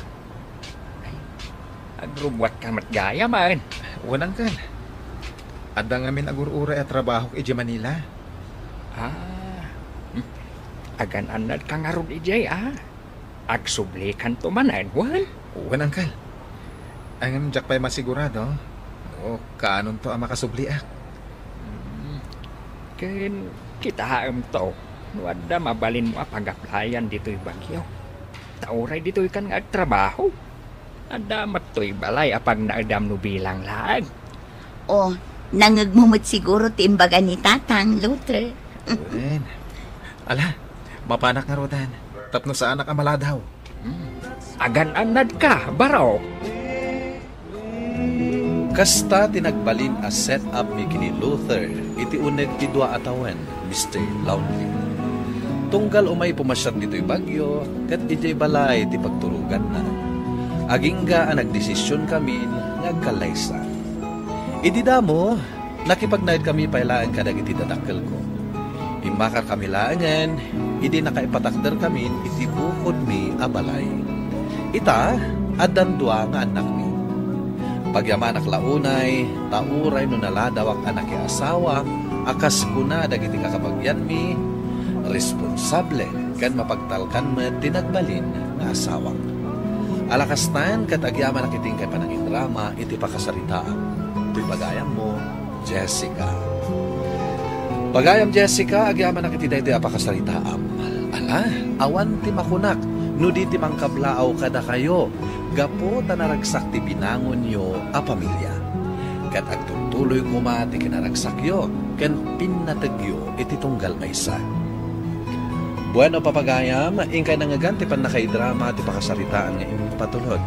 Ay, agrubbuatka met gayam a. Wen, Angkal. Adda ngamin agur-uray a trabahok idiay Manila. Ah. Hmm. Agan-annadka ngarud idiay, a? Agsublikanto manen, wen? Wen, Uncle. Ngem diak pay masigurado no kaanonto a makasubliak. Hmm. Ken kitaemto no adda mabalinmo a pagaplayan ditoy Baguio. Ta uray ditoykan nga agtrabaho. Adda met toy balay a pagnaedam no bilang laeng. O, nangngegmo met siguro ti imbaga ni Tatang, Luther. Wen. Ala, mapanak ngaruden. Tapno saanak a maladaw. Hmm. Agan-annadka, barok. Kasta ti nagbalin a set up mi ken ni Luther iti uneg ti dua a tawen, Mister Lonely. Tunggal umay pumasiat ditoy Baguio, ket idiay balay ti pagturoganna. Agingga a nagdesisionkamin nga agkallaysa. Idi damo, nakipagnaedkami pay laeng kadagiti dadakkelko. Immakarkami laengen idi nakaipatakderkamin iti bukodmi a balay. Ita, addan dua nga annakmi. Pagyamanak la unay, ta uray no naladawak a nakiasawa a kas kuna dagiti kakabagianmi, responsable ken mapagtalkan met ti nagbalin nga asawak. Ala kastan, ket agyamanak iti inkay pananginrama iti pakasaritaam. Ti pagayammo, Jessica. Pagayam Jessica, agyamanak iti daytoy a pakasaritaam. Ala, awan ti makunak no di ti mangkablaaw kadakayo gapu ta naragsak ti binangonyo a pamilia. Ket agtutuloy koma ti kinaragsakyo ken pinnategyo iti tunggal maysa. Bueno, papagayam, inkay nangngegan ti pannakaidrama ti pakasaritaan nga impatulod.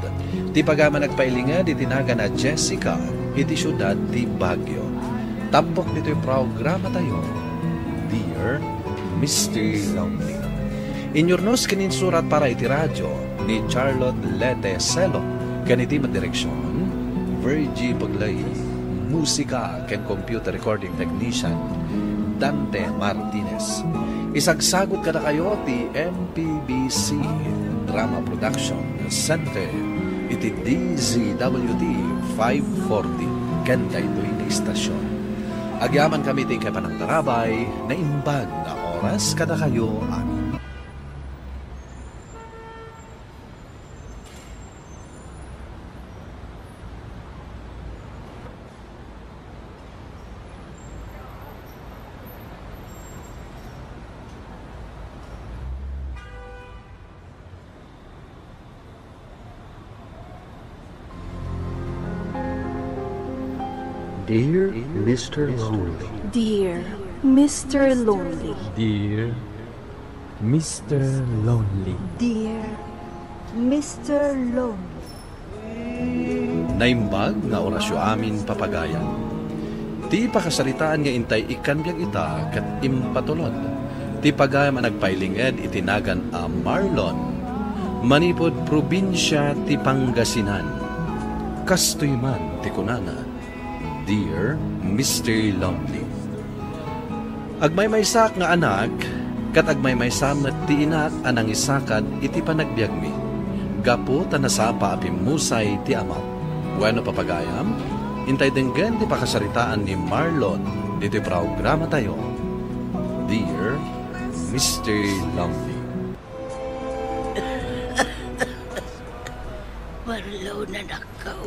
Ti pagayam a nagpailinged iti nagan a Jessica iti siudad ti Baguio. Tampok ditoy programatayo, Dear Mister Lonely. Inyurnos ken insurat para iti radio ni Charlotte Lete Celo, ken iti met direksion, Virgie Paglay. Musika ken computer recording technician, Dante Martinez. Isagsagut kadakayo ti M P B C Drama Production Center iti D Z W T five forty ken daytoy nga istasyon. Agyamankami ti inkay panangtarabay, naimbag nga oras kadakayo amin. Dear Mister Lonely. Dear Mister Lonely. Dear Mister Lonely. Dear Mister Lonely. Naimbag nga orasyo amin, papagayam. Ti pakasaritaan nga intay ikkan biag ita ket impatulod ti pagayam a nagpailinged iti nagan a Marlon, manipud probinsia ti Pangasinan. Kastoy man ti kunana, Dear Mister Lonely. Agmaymaysaak nga anak, ket agmaymaysa met ti inak a nangisakad iti panagbiagmi, gapu ta nasapa a pimmusay ti amak. Bueno, papagayam, intay denggen ti pakasaritaan ni Marlon ditoy programatayo, Dear Mister Lonely. Marlon, anakko.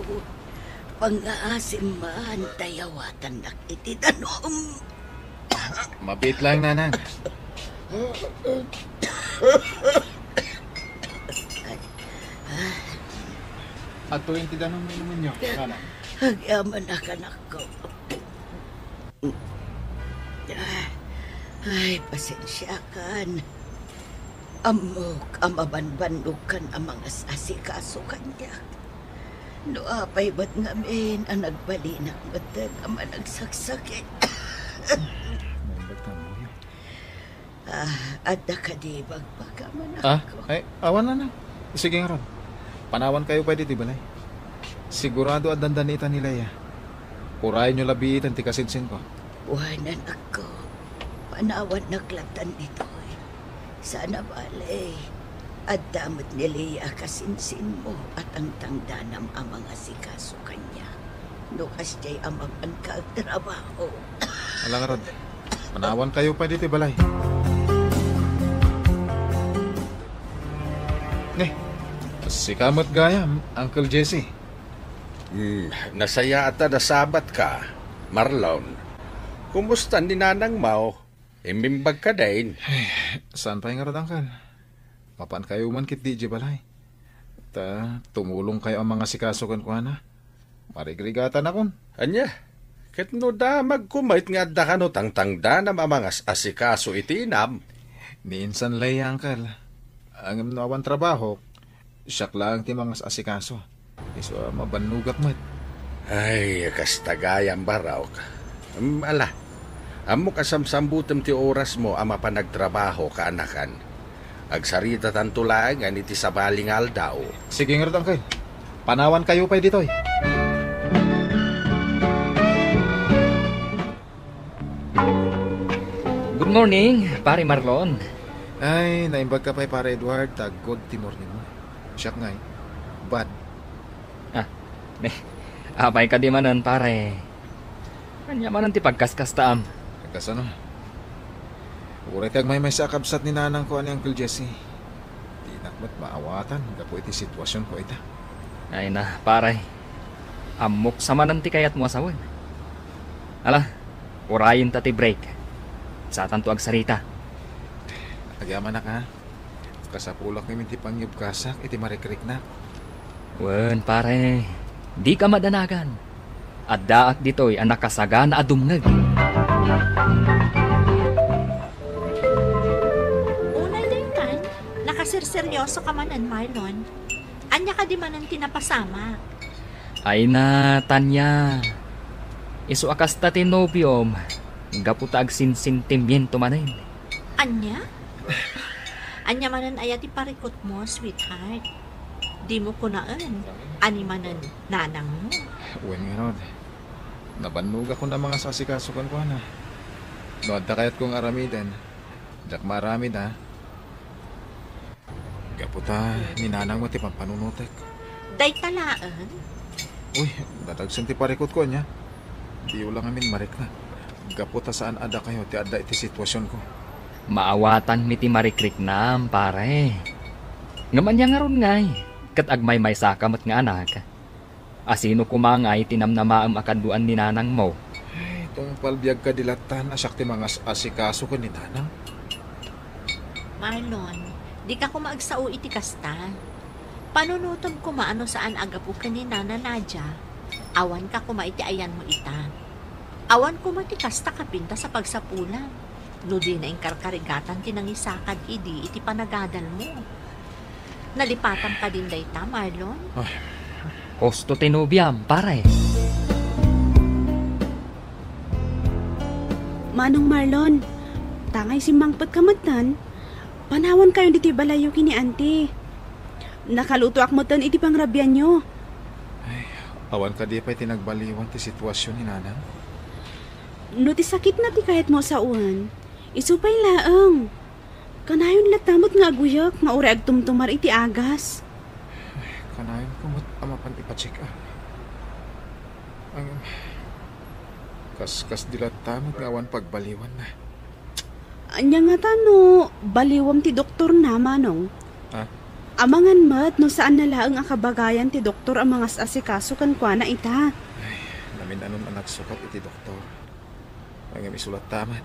Pangngaasim man ta yawatannak iti danum. Mabiit laeng, Nanang. Adtoyen ti danum nga inumenyo, Nanang. Agyamanak, anakko. Ay, pasensiakan. Ammok a mabanbannogkan a mangas-asikaso kaniak. No apay met ngamin a nagbalinak metten a managsaksakit. Naimbag ta, Maria. Ah, adda kadi bagbagam, anakko? Ah, ay, awan, Nanang. Sige ngarud. Panawankayo pay ditoy balay. Sigurado a dandani ita ni Lea. Urayenyo la biiten ti kasinsinko. Wen, anakko. Panawannak lattan ditoy. Saan a bale, adda met ni Lea a kasinsinmo a tangtangdanam a mangasikaso kaniak. No kasdiay a mapanka agtrabaho. Ala ngarud, panawankayo pay ditoy balay. Ne, sika met gayam, Uncle Jesse. Hmm, nasayaat a nasabatka, Marlon. Kumusta ni Nanangmo? Immimbag kadin? Saan pay ngarud, Uncle? Mapankayo man ketdi idiay balay. Ta, tumulongkayo a mangasikaso kenkuana. Marigrigatanakon. Ania? Ket no damagko met nga adda kano tangtangdanam a mangas-asikaso iti inam? Ni insan lay, Uncle. Ngem no awan trabahok, siak laeng ti mangas-asikaso. Isu a mabannogak met. Ay, kasta gayam, Barok. Em, ala, ammok a samsambutem ti orasmo a mapan agtrabaho, kaanakan. Agsaritatanto laengen iti sabali nga aldaw. Sige ngarud, Uncle. Panawankayo pay ditoy. Good morning, Pare Marlon. Ay, naimbag ka pay, Pare Edward, ta good ti morning mo. Siak ngay, bad. Ah, ne, apay kadi manen, pare? Ania manen ti pagkaskastaam? Kasano? Uray ti agmaymaysa a kabsat ni nanangko a ni Uncle Jesse. Dinak met maawatan gapu iti situasionko ita. Ay na, pare. Ammok sa manen ti kayatmo a sawen. Ala, urayenta ti break. Satanto agsarita. Agyamanak, ha? Kasapulak ngamin ti pangyubkasak iti marikriknak. Wen, pare, dika madanagan. Addaak ditoy a nakasagana a dumngeg. Unay daytan, nakaserseryoso ka manen, Marlon. Ania kadi manen ti napasamak? Ay na, Tanya. Isu a kasta ti nobiom, gapu ta agsensentimiento manen. Ania? Ania manen aya ti parikutmo, sweetheart? Dimo kunaen, ania manen nanangmo? Wen ngarud, nabannogakon a mangasasikaso kenkuana. No adda kayatko nga aramiden, diak maaramid, ha? Gapu ta ni nanangmo ti pampanunotek. Dayta laeng? Uy, dadagsen ti parikutko, ania? Diyo la ngamin marikna. Gapu ta saan a dakayo ti adda iti situasionko. Maawatanmi ti marikriknam, pare. Ngem ania ngarud ngay, ket agmaymaysaka met nga anak. Asino koma ngay ti namnamaem a kaduan ni nanangmo? Ay, tungpal biag kadi lattan a siak ti mangas-asikaso ken ni nanang. Marlon, dika koma agsao iti kasta. Panunotem koma a no saan a gapu ken ni Nana Nadia, awanka koma iti ayanmo ita. Awan koma ti kasta kapintas a pagsapulam no dina inkarkarigatan ti nangisakad idi iti panagadalmo. Nalipatam kadin dayta, Marlon? Ay. Husto ti nobiam, pare. Manong Marlon, tangay simmangpet ka metten, panawankayon ditoy balayyo ken ni Auntie. Nakalutoak metten iti pangrabianyo. Ay, awan kadi pay ti nagbaliwan ti situasion ni Nanang? No ti sakitna ti kayatmo a sawen, isu pay laeng. Kanayon latta met nga aguyek nga uray agtumtumar iti agas. Ay, kanayonko met a mapan ipa-check up. Ang, kas, kas di latta met nga awan pagbaliwanna. Ania ngata no baliwem ti doktorna, Manong? Ha? Amangan met no saanna laeng a kabagayan ti doktor a mangas-asikaso kenkuana ita. Ay, namin-anon a nagsukat iti doktor. Ngem isu latta met.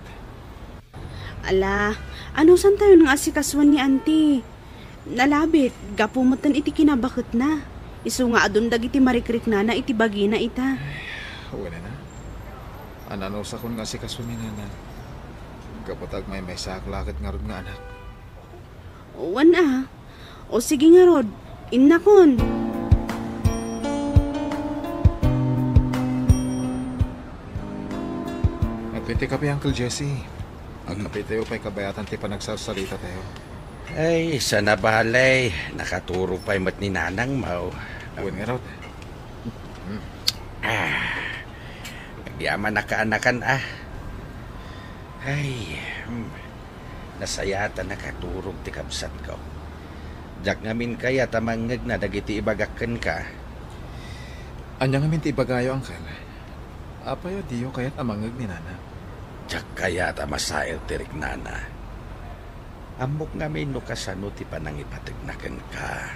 Ala, anusantayon nga asikasuen ni Auntie? Nalabit, gapu metten iti kinabaketna. Isu nga adun dagiti marikriknana iti bagina ita. Wen a, ananusakon nga asikasuen ni Nana. Gapu ta agmaymaysaak la ket ngarud nga anak. Wen a. O sige ngarud, innakon. Adtoy ti kape, Uncle Jesse. Agkapetayo pay kabayatan ti panagsarsarita tayo. Ay, sana balay, nakaturog pay met ni Nanang Mau. Wen ngarud. Ah, agyaman a kaanakan, ah. Ay, hmm. Nasayaat a nakaturog ti kabsatko. Diak ngamin kayat a mangngegna dagiti ibagak kenka. Ania ngamin ti ibagayo, Uncle? Apay a diyo kayat a mangngeg ni Nana? Diak kayat a masair ti riknana. Ammok ngamin no kasano ti panangipategna kenka.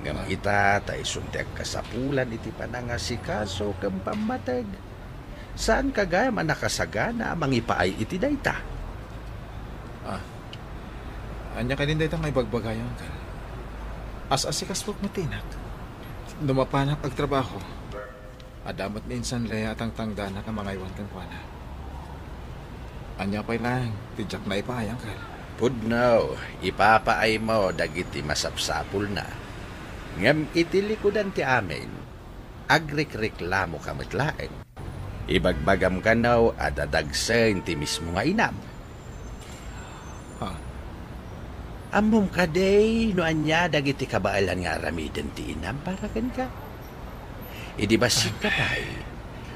Ngem Ah. ita, ta isun ti agkasapulan iti panangasikaso ken pammateg. Saanka gayam a nakasagana a mangipaay iti dayta? Ah. Ania kadin dayta nga ibagbagayo, Uncle? As-asikasuek met ti inak. No mapanak agtrabaho, adda met ni Insan Lea a tangtangdanak a mangaywan kenkuana. Ania pay laeng ti diak naipaay, Uncle? Pudno, ipapaaymo dagiti masapsapulna. Ngem iti likudan ti amin, agrikreklamoka met laeng. Ibagbagam kano a dadagsen ti mismo nga inam. Ha? Ammom kadi no ania dagiti kabaelan nga aramiden ti inam para kenka? Idi bassit ka pay,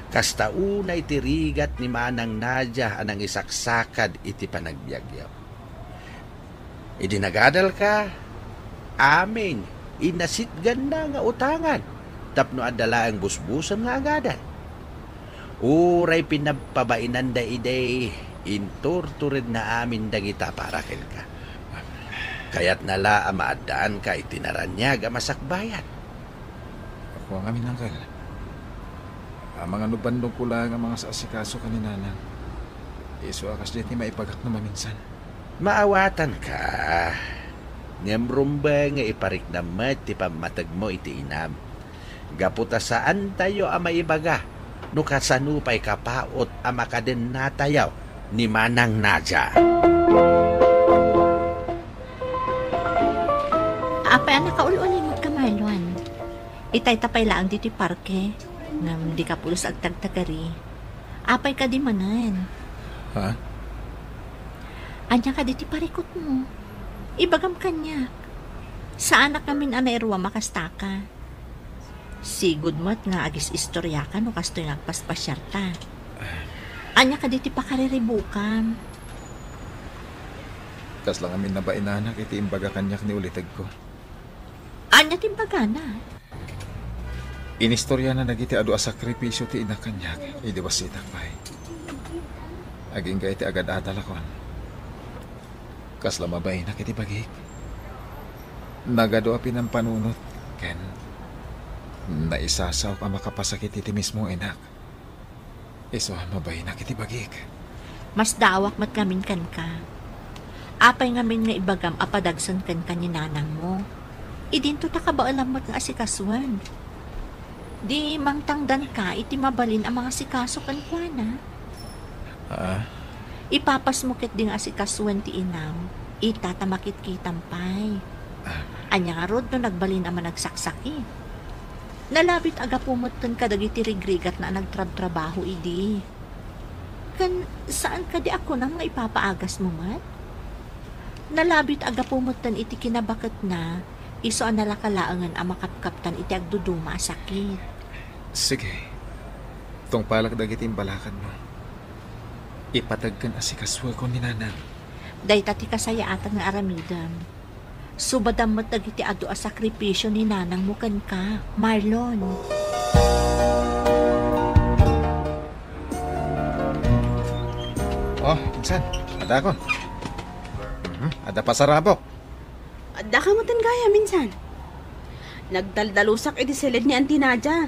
kasta unay ti rigat ni Manang Nadia a nangisaksakad iti panagbiagyo. Idi nagadalka, amin, inasitganna nga utangan tapno adda laeng busbusen nga agadal. Uray pinagpabainanda idi, inturturedna amin dagita para kenka. Kayatna la a maaddaanka iti naraniag a masakbayan. Apo ngamin, Uncle. Amangan no bannogko laeng a mangas-asikaso ken ni Nanang. Isu a kasdiay ti maibagak no maminsan. Maawatanka. Ngem rumbeng nga ipariknam met ti pammategmo iti inam. Gapu ta saantayo a maibaga no kasano pay kapaut a makadennatayo ni Manang Nadia. Apay a nakaul-ulimot ka, Marlon? Itayta pay laeng ditoy parke, ngem dika pulos agtagtagari. Apay kadi manen? Ha? Ania kadi ti parikutmo? Ibagam kaniak. Saanak ngamin a nairuam a kastaka. Sigud met nga agis-istoriaka no kastoy nga agpaspasiarta. Ania kadi ti pakariribukam? Kasla ngamin nabainanak iti imbaga kaniak ni ulitegko. Ania ti imbagana? Inistoriana dagiti adu a sakripisio ti inak kaniak idi bassitak pay. Agingga iti agad-adalakon. Kasla mabainak iti bagik. Nagadu a pinampanunot ken naisasaok a makapasakit iti mismo inak. Isu a mabainak iti bagik. Masdaawak met ngamin kenka. Apay ngamin nga ibagam a padagsen kenka ni nanangmo? Idinto ta kabaelam met nga asikasuen. Di mangtangdanka iti mabalin a mangasikaso kenkuana. Ah? Ipapasmo ketdi nga asikasuen ti inam, ita ta makitkitam pay. Ah. Ania ngarud no nagbalin a managsaksakit? Nalabit a gapu met ken kadagiti rigrigatna a nagtrabtrabaho idi. Ken saan kadi a kunam nga ipapaagasmo met? Nalabit a gapu metten iti kinabaketna, isu a nalaka laengen a makapkaptan iti agduduma a sakit. Sige. Tungpalak dagiti imbalakadmo. Ipateg ken asikasuekon ni Nanang. Dayta ti kasayaatan nga aramidem. Subadam met dagiti adu a sakripisio ni nanangmo kenka, Marlon. Oh, insan, adakon. Mhm, adda pasarabok. Addaka metten gayam, insan. Nagdaldalusak iti siled ni Auntie Nadia.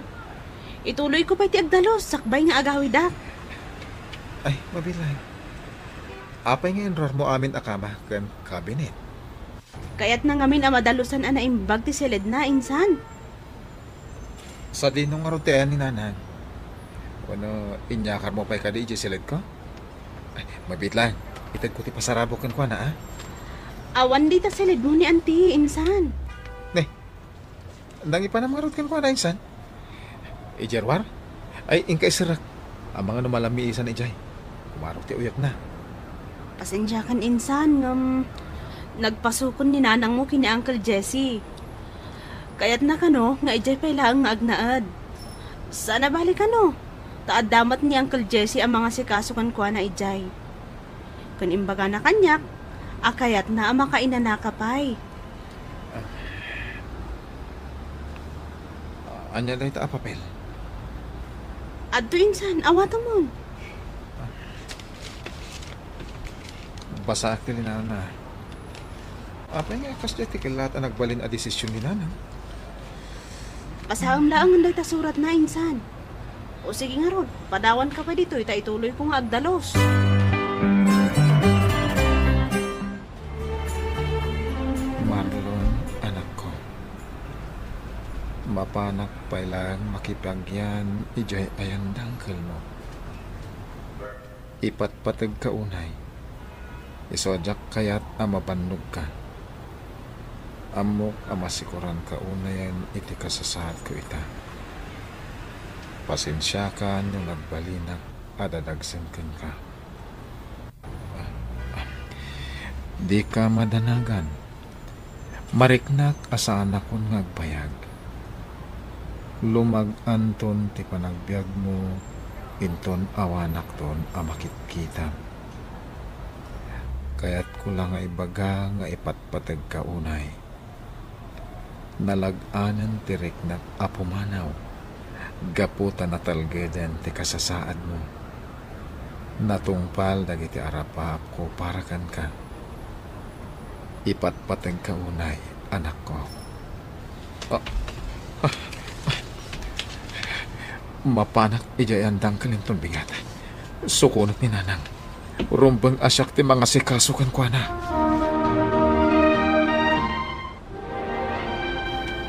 Ituloyko pay ti agdalus sakbay nga agawidak. Ay, mabilang. Apay nga inruarmo amin a kama ken kabinet? Kayatna ngamin a madalusan a naimbag ti siledna, insan. Sadino ngarud ti ayan ni Nanang? Wenno inyakarmo pay kadi idiay siledko? Ay, mabiit lang. Itedko ti pasarabok kenkuana, a? Awan dita siledmo ni Auntie, insan. Ne, nangipanam ngarud kenkuana, insan? Idiay ruar? Ay, inka iserrek. Amangan no malammiisan idiay. Umarok ti uyekna. Pasensiakan, insan, ngem nagpasukon ni nanangmo ken ni Uncle Jesse. Kayatna kano nga idiay pay laeng nga agnaed. Saan a bale kano, ta adda met ni Uncle Jesse a mangasikaso kenkuana idiay. Ken imbagana kaniak a kayatna a makainanaka pay. Ah, ania dayta a papel? Adto, insan, awatemon. Basaak ti linana. Apay nga kasdiay ti kellaat a nagbalin a desisyon ni Nanang? Basaem laengen dayta suratna, insan. O sige ngarud, padawanka pay ditoy ta ituloyko nga agdalus. Marlon, anakko, mapanak pay laeng makipaagyan idiay ayan dangkelmo. Ipatpategka unay. Isu a diak kayat a mabannogka. Ammok a masikoranka unayen iti kasasaadko ita. Pasensiakan no nagbalinak a dadagsen kenka. Dika madanagan. Mariknak a saanakon nga agbayag. Lumag-anton ti panagbiagmo inton awanakton a makitkitam. Kayatko la nga ibaga nga ipatpategka unay. Nalag-anen ti riknak a pumanaw gapu ta natalgeden ti kasasaadmo. Natungpal dagiti arapaapko para kenka. Ipatpategka unay, anakko. Ah, ah, ah. Mapanak idiay andang kalinton bigat. Sukonek ni Nanang. Rumbeng a siak ti mangasikaso kenkuana.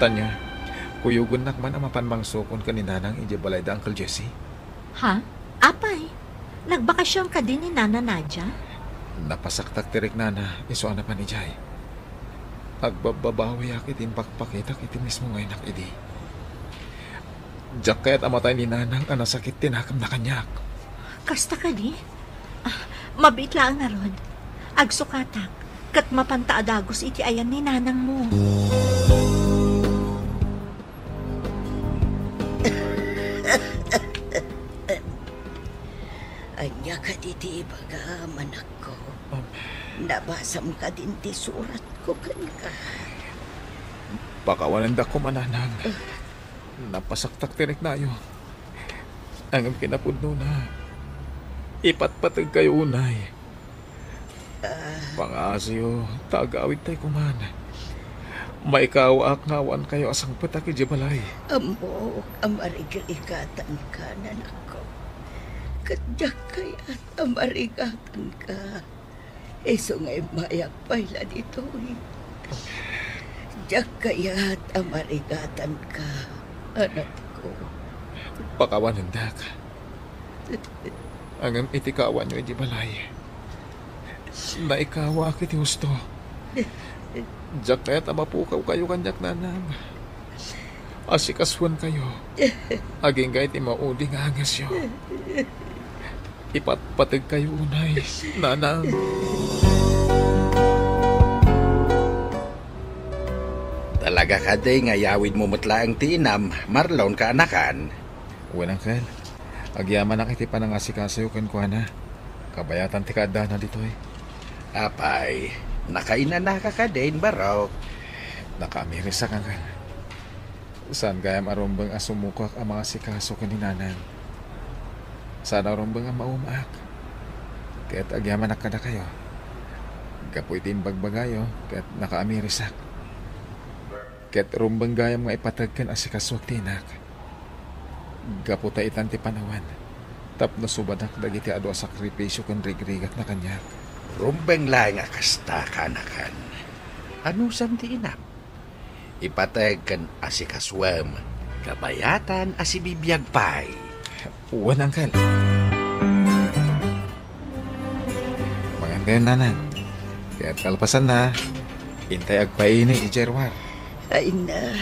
Tanya, kuyogennak man a mapan mangsukon ken ni Nanang idiay balay da Uncle Jesse. Ha? Apay, nagbakasyon kadi ni Nana Nadia? Napasaktak ti riknana, isu a napan idiay. Agbabbabawiak iti impakpakitak iti mismo nga innak idi. Diak kayat a matay ni Nanang a nasakit ti nakemna kaniak. Kasta kadi? Ah, mabiit laeng ngarud. Agsukatak, ket mapanta a dagus iti ayan ni Nanangmo. Ania kadi ti ibagam, anakko? Um, Nabasam kadin ti suratko kenka? Pakawanendakon, Nanang. Napasaktak ti riknayo. Ngem kinapudnona, ipatpategkayo unay. Ah. Pangaasiyo, ta agawidtay koman. Maikawaak nga awan kayo a sangpetak idiay balay. Ammok a marigrigatanka, anakko. Ket diak kayat a marigatanka. Isu nga immayak pay la ditoy. Diak kayat a marigatanka, anakko. Pakawanendak. Ngem iti kawayo idiay balay, naikawaak iti husto. Diak kayat a mapukawkayo kaniak, Nanang. Asikasuenkayo agingga iti maudi nga angesyo. Ipatpategkayo unay, Nanang. Talaga kadi nga iyawidmo met laeng ti inam, Marlon, kaanakan? Wen, Uncle. Agyamanak iti panangasikasoyo kenkuana. Kabayatan ti kaaddana ditoy. Apay, nakainanaka kadin, barok? Nakaamirisak, Uncle. Saan gayam a rumbeng a sumukak a mangasikaso ken ni Nanang. Saan a rumbeng a maumaak. Ket agyamanak kadakayo. Gapu iti imbagbagayo, ket nakaamirisak. Ket rumbeng gayam nga ipateg ken asikasuak ti inak. Gapu ta itan ti panawen, tapno subanak dagiti adu a sakrifisio ken rigrigatna kaniak. Rumbeng laeng a kasta, kaanakan. Anusam ti inam? Ipateg ken asikasuem, kabayatan a sibibiag pay. Wen, Uncle. Mangan kayo, Nanang. Ket kalpasanna, intay agpaini idiay ruar. Ay na,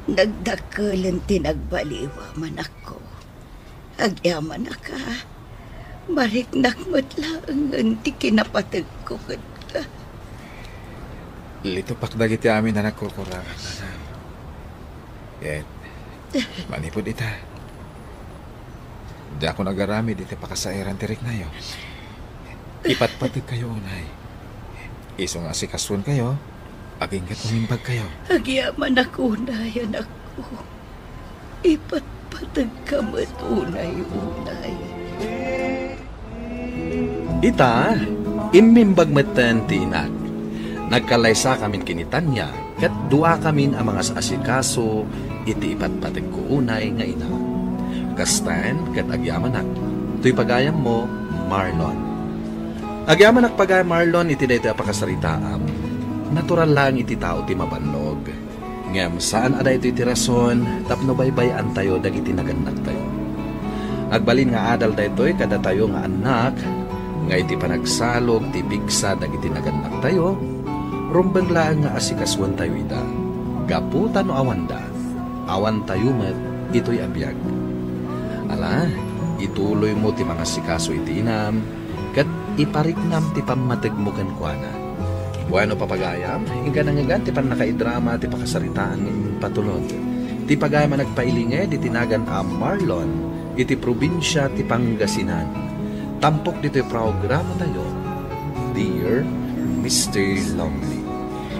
nagdakelen ti nagbaliwam, anakko. Agyamanaka, mariknak met laengen ti kinapategko kenka. Litupak dagiti amin a nagkurkurarak, Nanang. Ket, manipud ita, diakon agaramid iti pakasaeran ti riknayo. Ipatpategkayo unay. Isu nga asikasuenkayo, agingga umimbagkayo. Agyamanak unay, anakko. Ipatpategka met unay, unay. Ita, immimbag metten ti inak. Nagkallaysakamin ken ni Tanya, ket duakamin a mangas-asikaso iti ipatpategko unay nga ina. Kastaen ket agyamanak, toy pagayammo, Marlon. Agyamanak, pagayam Marlon, iti daytoy a pakasaritaam. Natural laeng iti tao ti mabannog. Ngem saan a daytoy ti rason tapno baybay-antayo dagiti nagannaktayo. Agbalin nga adal daytoy kadatayo nga annak, nga iti panagsalog ti pigsa dagiti nagannaktayo, rumbeng laeng nga asikasuentayo ida. Gapu ta no awanda, awantayo met itoy a biag. Ala, ituloymo ti mangasikaso iti inam, ket ipariknam ti pammategmo kenkuana. Bueno, papagayam, inka nangngegan ti pannakaidrama ti pakasaritaan nga impatulod. Ti pagayam a nagpailinged iti nagan a Marlon iti probinsia ti Pangasinan. Tampok ditoy programatayo, Dear Mister Lonely.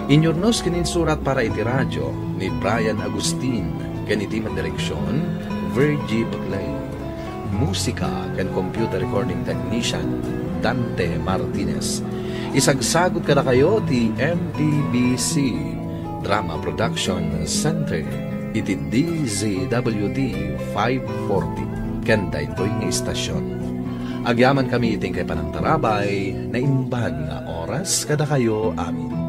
Inyurnos ken insurat para iti radio ni Brian Agustin ken iti madireksion, Virgie Baglay. Musika ken computer recording technician, Dante Martinez. Isagsagut kadakayo ti M P B C Drama Production Center iti D Z W T five forty ken daytoy nga istasyon. Agyamankami iti inkay panangtarabay, naimbag nga oras kadakayo amin.